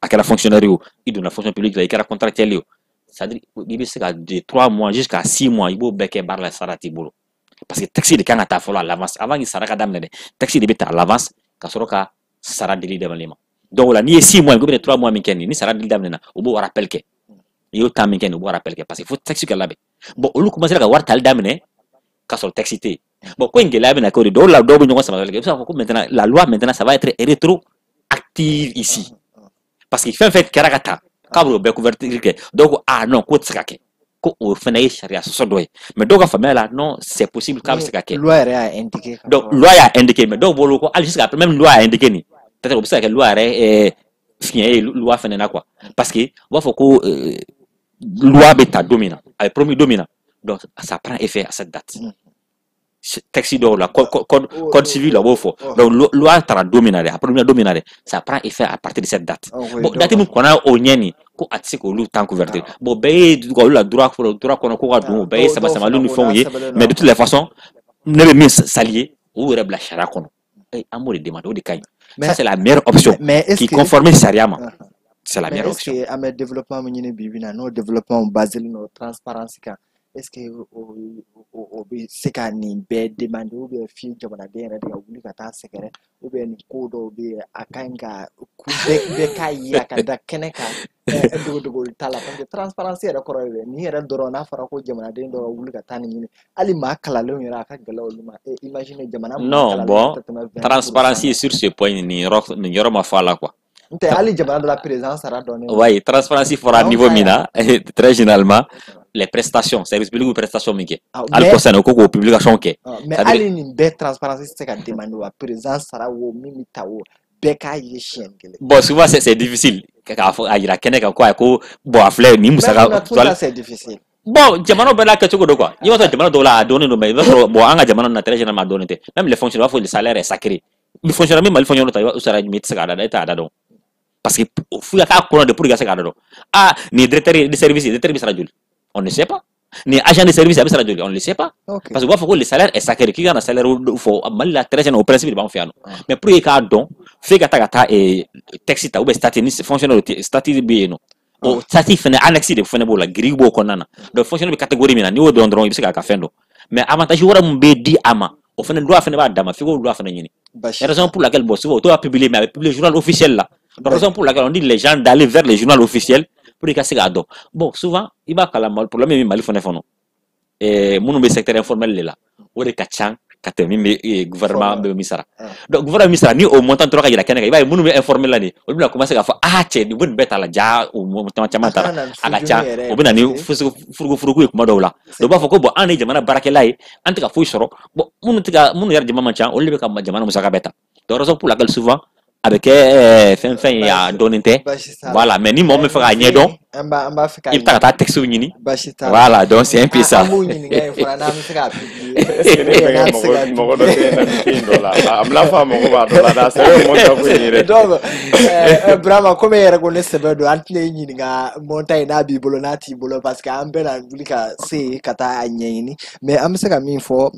a kɛra fonctionnaire ye o, i donna fonction publique la, i kɛra contractuel ye o, c'est à dire i bɛ se ka de 3 mois jusqu'à 6 mois, i b'o bɛɛ kɛ baara la, sara t'i bolo. Parce que texte de kan ka taa fɔlɔ à l'avance avant que sara ka daminɛ dɛ, texte de bɛ ta à l'avance ka sɔrɔ ka sara dili daminɛ ma. Donc o la, n'i ye 6 mois, ko bɛna 3 mois min kɛ nin, ni sara dili daminɛna, u b'o rappel kɛ. I y'o temps min kɛ nin, u b'o rappel kɛ, parce que fo texte ka labɛn. Bon, olu commencé ka wari tali daminɛ k'a sɔrɔ texte tɛ yen. Bon, ko in gɛlɛya bɛna kɛ o de dɔw la, dɔw bɛ ɲɔgɔn sama kɛ. I bɛ se k'a fɔ ko maintenant la loi, maintenant ça va être rétroactive ici, parce que fɛn fɛn kɛra ka taa k'a b'o bɛɛ couverture kɛ. Dɔw ko ah non, k'o tɛ se ka kɛ, ko o fana ye sariya sɔsɔ dɔ ye. Mais dɔw ka faamuya la, non, c'est possible, k'a bɛ se ka kɛ. Loi yɛrɛ y'a indiqué. Donc loi y'a indiqué, mais dɔw bolo ko hali jusqu'à même loi y'a indiqué nin, peut-être o bɛ se ka kɛ loi yɛrɛ fiɲɛ ye loi fɛnɛ na quoi. Parce que u b'a fɔ ko loi bɛ ta don min na, a ye promis don min na, donc ça prend effet à cette date. Texte dɔw la, code civil la, b'o fɔ. Donc loi taara don min na dɛ, a promis don min na dɛ, ça prend effet à partir de cette date. Bon, date min kɔnna o ɲɛ nin, ko a tɛ se k'olu temps couverture. Bon, bɛɛ ye olu la droit kɔnɔ ko ka don, o bɛɛ ye sama samaliw ni fɛnw ye. Mais de toutes les façons, ne bɛ min saluer, u yɛrɛ bila sariya kɔnɔ, an b'o de demander, o de ka ɲi. Ça, c'est la meilleure option qui conforme sariya ma, c'est la meilleure option. Mais est-ce que an bɛ développement min ɲini bi bi in na, n'o développement basé don transparence kan? Est-ce que o bɛ se ka nin bɛɛ demander, ou bien f'i jamanaden yɛrɛ de ka wuli ka taa sɛgɛrɛ, ou bien nin ko dɔw bɛ yen, a ka ɲi ka bɛɛ k'a ye, a ka da kɛnɛ kan, dogodogo t'a la? Parce que transparence yɛrɛ kɔrɔ ye nin yɛrɛ dɔrɔn, n'a fɔra ko jamanaden dɔ ka wuli ka taa nin ɲini, hali maa kalanlenw yɛrɛ, a ka gɛlɛn olu ma. Imagine jamana. Non, bon, transparence sur ce point, nin yɔrɔ ma fɔ a la quoi. N tɛ hali jamana dɔ la, président sara dɔɔnin. Oui, transparence fɔra niveau min na, très généralement les prestations, service public ou prestation min kɛ, hali kɔsa in, o ko k'o publication kɛ. Mais hali nin bɛɛ, transparence tɛ se ka demander wa? Président sara wo, min bɛ ta wo, bɛɛ k'a ye siɲɛ kelen. Bon, souvent c'est difficile k'a fɔ a yira kɛnɛ kan ko ayi, ko bon, a filɛ nin musaka. Tout ça, c'est difficile. Bon, jamana bɛɛ n'a kɛcogo don quoi. I b'a sɔrɔ jamana dɔw la, a dɔnnen don, mais i b'a sɔrɔ, bon, an ka jamana na, très généralement a dɔnnen tɛ. Même les fonctionnaires b'a fɔ le salaire est sacré. Fonctionnaire min, Mali fonctionnaire ta, i b'a sara min, i tɛ se k'a da, e t'a da dɔn. Parce que f'u ka k'a kɔnɔ de pour que ka se k'a da dɔn. Ah, nin directeur de service, directeur bɛ sara joli? On ne sait pas. Ni agent de service, a bɛ sara joli? On ne le sait pas. Parce que u b'a fɔ ko le salaire est sacré, k'i kana salaire fɔ Mali la. Très généralement, o principe de b'an fɛ yan nɔ. Mais pour que k'a dɔn, f'e ka taa ka taa texte ta ou bien statut ni fonctionnaire statut bɛ yen nɔ. O statut fɛnɛ, annexe de fɛnɛ b'o la, grille b'o kɔnɔna na. Donc fonctionnaire bɛ catégorie min na, n'i y'o dɔn dɔrɔn, i bɛ se k'a ka fɛn dɔn. Mais avantage wɛrɛ min bɛ di a ma, o fɛnɛ loi fɛnɛ b'a dama, f'i k'o loi fɛnɛ ɲini. Raison pour laquelle, bon, souvent o t'o publier, mais a bɛ publier journal officiel la. La raison pour laquelle on dit les gens d'aller vers les journaux officiels pour i ka se k'a dɔn. Bon, souvent i b'a kalama, problème min Mali fɛnɛ kɔnɔ, minnu bɛ secteur informel de la, o de ka ca ka tɛmɛ min bɛ gouvernement bɛ min sara. Donc gouvernement min sara, ni o montant tora ka yira kɛnɛ kan, i b'a ye minnu bɛ informel la nin, olu bɛna commencer k'a fɔ: ah cɛ, nin bɛ nin bɛɛ ta la ja, o montant caman ta la, a ka ca. O bɛ na ni furugu furugu ye kuma dɔw la. Donc u b'a fɔ ko bon, an de ye jamana baarakɛla ye, an tɛ ka foyi sɔrɔ. Bon, minnu tɛ ka, minnu yɛrɛ jama man ca, olu de bɛ ka jamana musaka bɛɛ ta. Donc raison pour laquelle souvent a bɛ kɛ fɛn fɛn ye, a dɔɔnin tɛ. Voilà, mais ni mɔgɔ min bɛ fɛ k'a ɲɛdɔn, an b'a fɛ i bɛ taa ka taa texte ɲini. Baasi t'a la. Voilà, donc c'est un peu ça. An b'u ɲininka yen fana n'an bɛ se k'a publier. Est-ce que ne fɛngɛ mɔgɔ dɔ tɛ invité in dɔ la, a bɛna fɔ a mago b'a dɔ la dɛ, a sɛbɛn montant ko in yɛrɛ. Donc Burama, komi e yɛrɛ ko ne sɛbɛ don, an tɛna i ɲininka montant in n'a b'i bolo, n'a t'i bolo, parce que an bɛna wuli ka se yen ka taa a ɲɛɲini. Mais an bɛ se ka min fɔ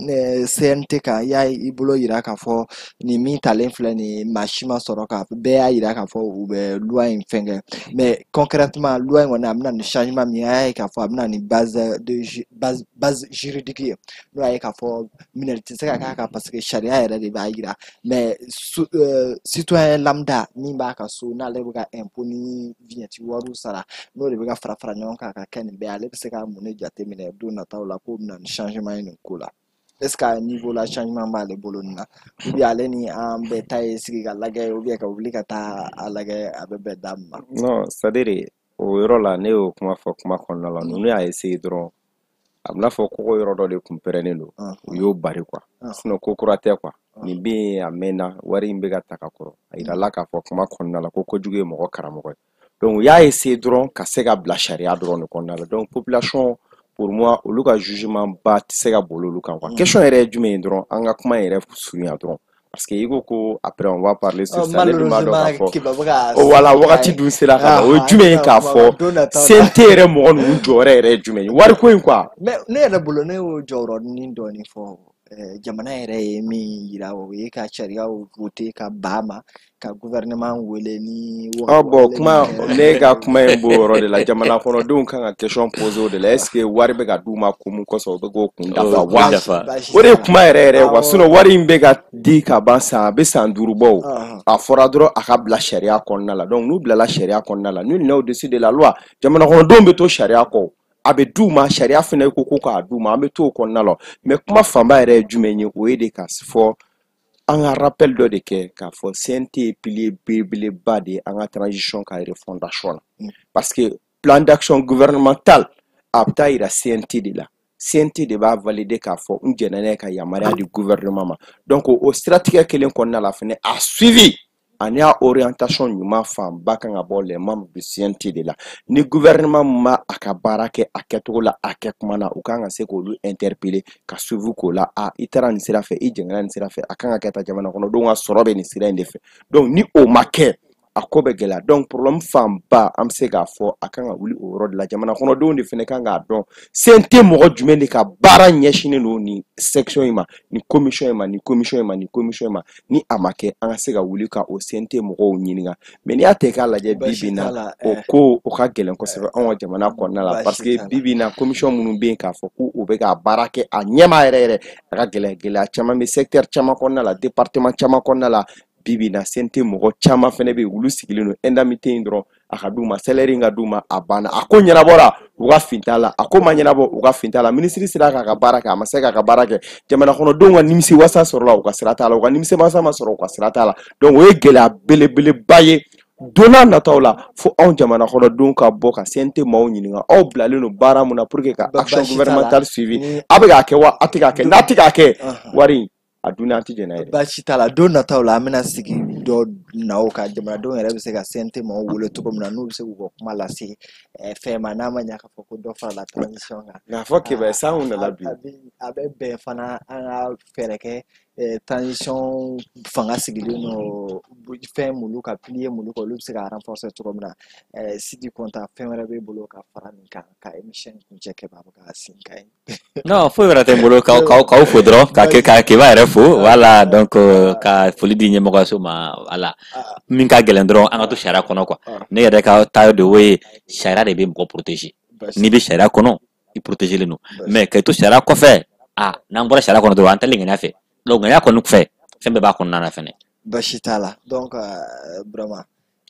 CNT kan, i y'a i bolo yira k'a fɔ nin min talen filɛ nin ye, maa si ma sɔrɔ ka bɛɛ y'a yira k'a fɔ u bɛ loi in fɛnkɛ. Mais concrètement, loi in kɔni, a bɛna ni changement min ye, an y'a ye k'a fɔ a bɛna ni base juridique ye, n'o y'a ye k'a fɔ minɛli tɛ se ka k'a kan, parce que sariya yɛrɛ de b'a yira. Mais citoyen lambda min b'a ka so, n'ale bɛ ka impôt ni vignette wariw sara, n'o de bɛ ka fara fara ɲɔgɔn kan ka kɛ nin bɛɛ ye, ale bɛ se ka mun de jateminɛ don nataw la k'o bɛna ni changement ye nin ko la? Est ce que a niveau la, changement b'ale bolo nin na, ou bien ale ni an bɛɛ ta ye sigi ka lajɛ, ou bien ka wuli ka taa a lajɛ, a bɛ bɛn da min ma? Non, c'est à dire o yɔrɔ la, ne y'o kuma fɔ kuma kɔnɔna la, ninnu y'a essayer dɔrɔn, a bɛna fɔ kɔgɔ yɔrɔ dɔ de kun pɛrɛnnen don, u y'o bari quoi. Sinon ko kura tɛ quoi. Nin bɛ yen a mɛnna, wari in bɛ ka ta ka kɔrɔ. A yirala k'a fɔ kuma kɔnɔna la ko kojugu ye mɔgɔ karamɔgɔ ye. Donc u y'a essayer dɔrɔn ka se ka bila sariya dɔrɔn de kɔnɔna la. Donc population, pour moi, olu ka jugement ba tɛ se ka boli olu kan quoi. Question yɛrɛ ye jumɛn ye dɔrɔn, an ka kuma yɛrɛ surunya dɔrɔn, parce que i ko ko après on va parler sur ça, ne dun b'a dɔn k'a fɔ voilà, wagati dun sera ka ban. O ye jumɛn ye k'a fɔ CNT yɛrɛ mɔgɔ ninnu jɔyɔrɔ yɛrɛ ye jumɛn ye wariko in quoi? Mais ne yɛrɛ bolo, ne y'o jɔyɔrɔnin dɔɔnin fɔ. Jamana yɛrɛ ye min yira, o ye ka sariyaw voter ka ban ma ka gouvernement wele ni. Ɔ bon, kuma ne ka kuma in b'o yɔrɔ de la. Jamana kɔnɔdenw kan ka question poser o de la: est ce que wari bɛ ka d'u ma kun mun kosɔn, u bɛ k'o kun dafa wa? O de ye kuma yɛrɛ yɛrɛ quoi. Sinon wari in bɛ ka di ka ban san, a bɛ san 5 bɔ. O a fɔra dɔrɔn a ka bila sariya kɔnɔna la. Donc n'u bilala sariya kɔnɔna la, nul n'est au-dessus de la loi. Jamana kɔnɔdenw bɛ to sariya kɔ, a bɛ d'u ma, sariya fana ko ko k'a d'u ma, an bɛ to o kɔnɔna la. Mais kuma fanba yɛrɛ ye jumɛn ye? O ye de ka fɔ an ka rappel dɔ de kɛ k'a fɔ CNT ye pilier belebeleba de ye an ka transition ka refondation na, parce que plan d'action gouvernemental a bɛ taa yira CNT de la. CNT de b'a valider k'a fɔ n jɛnna n'a ye ka yamaruya di gouvernement ma. Donc o siratigɛ kelen kɔnɔna la fɛnɛ, a suivi ani a orientation ɲuman fanba kan ka bɔ les membres du CNT de la. Ni gouvernement ma a ka baara kɛ a kɛcogo la, a kɛ kuma na, u kan ka se k'olu interpeller ka suivi k'o la: a i taara nin sira fɛ, i jɛngɛnna nin sira fɛ, a kan ka kɛ tan, jamana kɔnɔdenw ka sɔrɔ bɛ nin sira in de fɛ. Donc ni o ma kɛ A ko bɛ gɛlɛya. Donc problème fanba, an bɛ se k'a fɔ a kan ka wuli o yɔrɔ de la. Jamana kɔnɔdenw de fana kan k'a dɔn CNT mɔgɔ jumɛn de ka baara ɲɛsinnen don nin section in ma, nin commission in ma, nin commission in ma, nin commission in ma. Ni a ma kɛ, an ka se ka wuli ka o CNT mɔgɔw ɲininka. Mais n'i y'a ta k'a lajɛ, bi bi in na, o ko o ka gɛlɛn kosɛbɛ anw ka jamana kɔnɔna la, parce que bi bi in na, commission minnu bɛ yen k'a fɔ k'u bɛ ka baara kɛ a ɲɛma yɛrɛ yɛrɛ, a ka gɛlɛn. Gɛlɛya caman bɛ secteur caman kɔnɔna la, département caman kɔnɔna la. Bi bi in na, CNT mɔgɔ caman fɛnɛ bɛ yen, olu sigilen don indemnité in dɔrɔn a ka d'u ma, salaire in ka d'u ma, a banna. A ko ɲɛnabɔra, u ka fin t'a la. A ko ma ɲɛnabɔ, u ka fin t'a la. Minisiri sera k'a ka baara kɛ, a ma se k'a ka baara kɛ, jamana kɔnɔdenw ka nimisi wasa sɔrɔla, u ka sira t'a la. U ka nimisi wasa ma sɔrɔ, u ka sira t'a la. Donc o ye gɛlɛya belebeleba ye. Don n'a nataw la, fo anw jamana kɔnɔdenw ka bɔ ka CNT maaw ɲininka: aw bilalen don baara mun na pour que ka action gouvernementale suivi, a bɛ k'a kɛ wa, a tɛ k'a kɛ? N'a tɛ k'a kɛ, wari in a dunni, an tɛ jɛn n'a ye dɛ. Baasi t'a la. Don nataw la, an bɛna sigi dɔ na o kan, jamanadenw yɛrɛ bɛ se ka CNT maaw wele cogo min na, n'u bɛ se k'u ka kuma lase fɛn ma, n'a ma ɲɛ k'a fɔ ko dɔ farala transition kan. Nka fɔ Keba, san kun nana bi. A bɛ bɛn fana, an ka fɛɛrɛ kɛ transition fanga sigilen don fɛn mulu ka pilier mulu kan, olu bɛ se ka renforcer cogo min na. Sidi Kɔnta, fɛn wɛrɛ b'e bolo ka fara nin kan ka émission kuncɛ? Keba bɛ ka sin ka ɲi. Non, foyi wɛrɛ tɛ n bolo, k'aw fo dɔrɔn, ka Keba yɛrɛ fo. Voilà, donc ka foli di ɲɛmɔgɔyaso ma. Voilà, min ka gɛlɛn dɔrɔn, an ka to sariya kɔnɔ quoi. Ne yɛrɛ ka taa de o ye, sariya de bɛ mɔgɔ protéger. N'i bɛ sariya kɔnɔ, i protéger len don, mais ka to sariya kɔfɛ, ah, n'an bɔra sariya kɔnɔ dɔrɔn, an taalen ŋaniya fɛ. Donc ŋaniya kɔni fɛ, fɛn bɛɛ b'a kɔnɔna na fɛnɛ. Baasi t'a la. Donc Burama,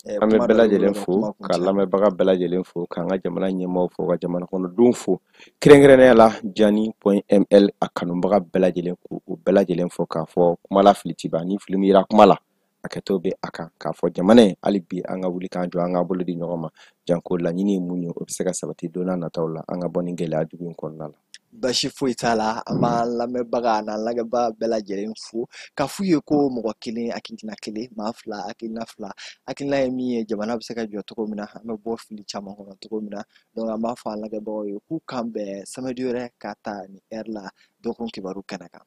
An bɛ bɛɛ lajɛlen fo, ka lamɛnbaga bɛɛ lajɛlen fo, k'an ka jamana ɲɛmaaw fo, ka jamana kɔnɔdenw fo, kɛrɛnkɛrɛnnenya la Jani.ml a kanubaga bɛɛ lajɛlen, k'u bɛɛ lajɛlen fo, k'a fɔ kuma la fili ti ban. Ni fili min yera kuma la, hakɛto bɛ a kan. K'a fɔ jamana in, hali bi an ka wuli k'an jɔ, an k'an bolo di ɲɔgɔn ma, janko laɲini ye mun ye, o bɛ se ka sabati don n'a nataw la, an ka bɔ nin gɛlɛya jugu in kɔnɔna la. Basi foyi t'a la. An b'an lamɛnbaga n'an lajɛbaga bɛɛ lajɛlen fo, ka f'u ye ko mɔgɔ kelen hakilina kelen, maa fila hakilina fila. Hakilina ye min ye, jamana bɛ se ka jɔ cogo min na, an bɛ bɔ fili caman kɔnɔ cogo min na. Donc an b'a fɔ an lajɛbagaw ye k'u kan bɛn samedi wɛrɛ ka taa ni heure la, dɔgɔkun kibaru kɛnɛ kan.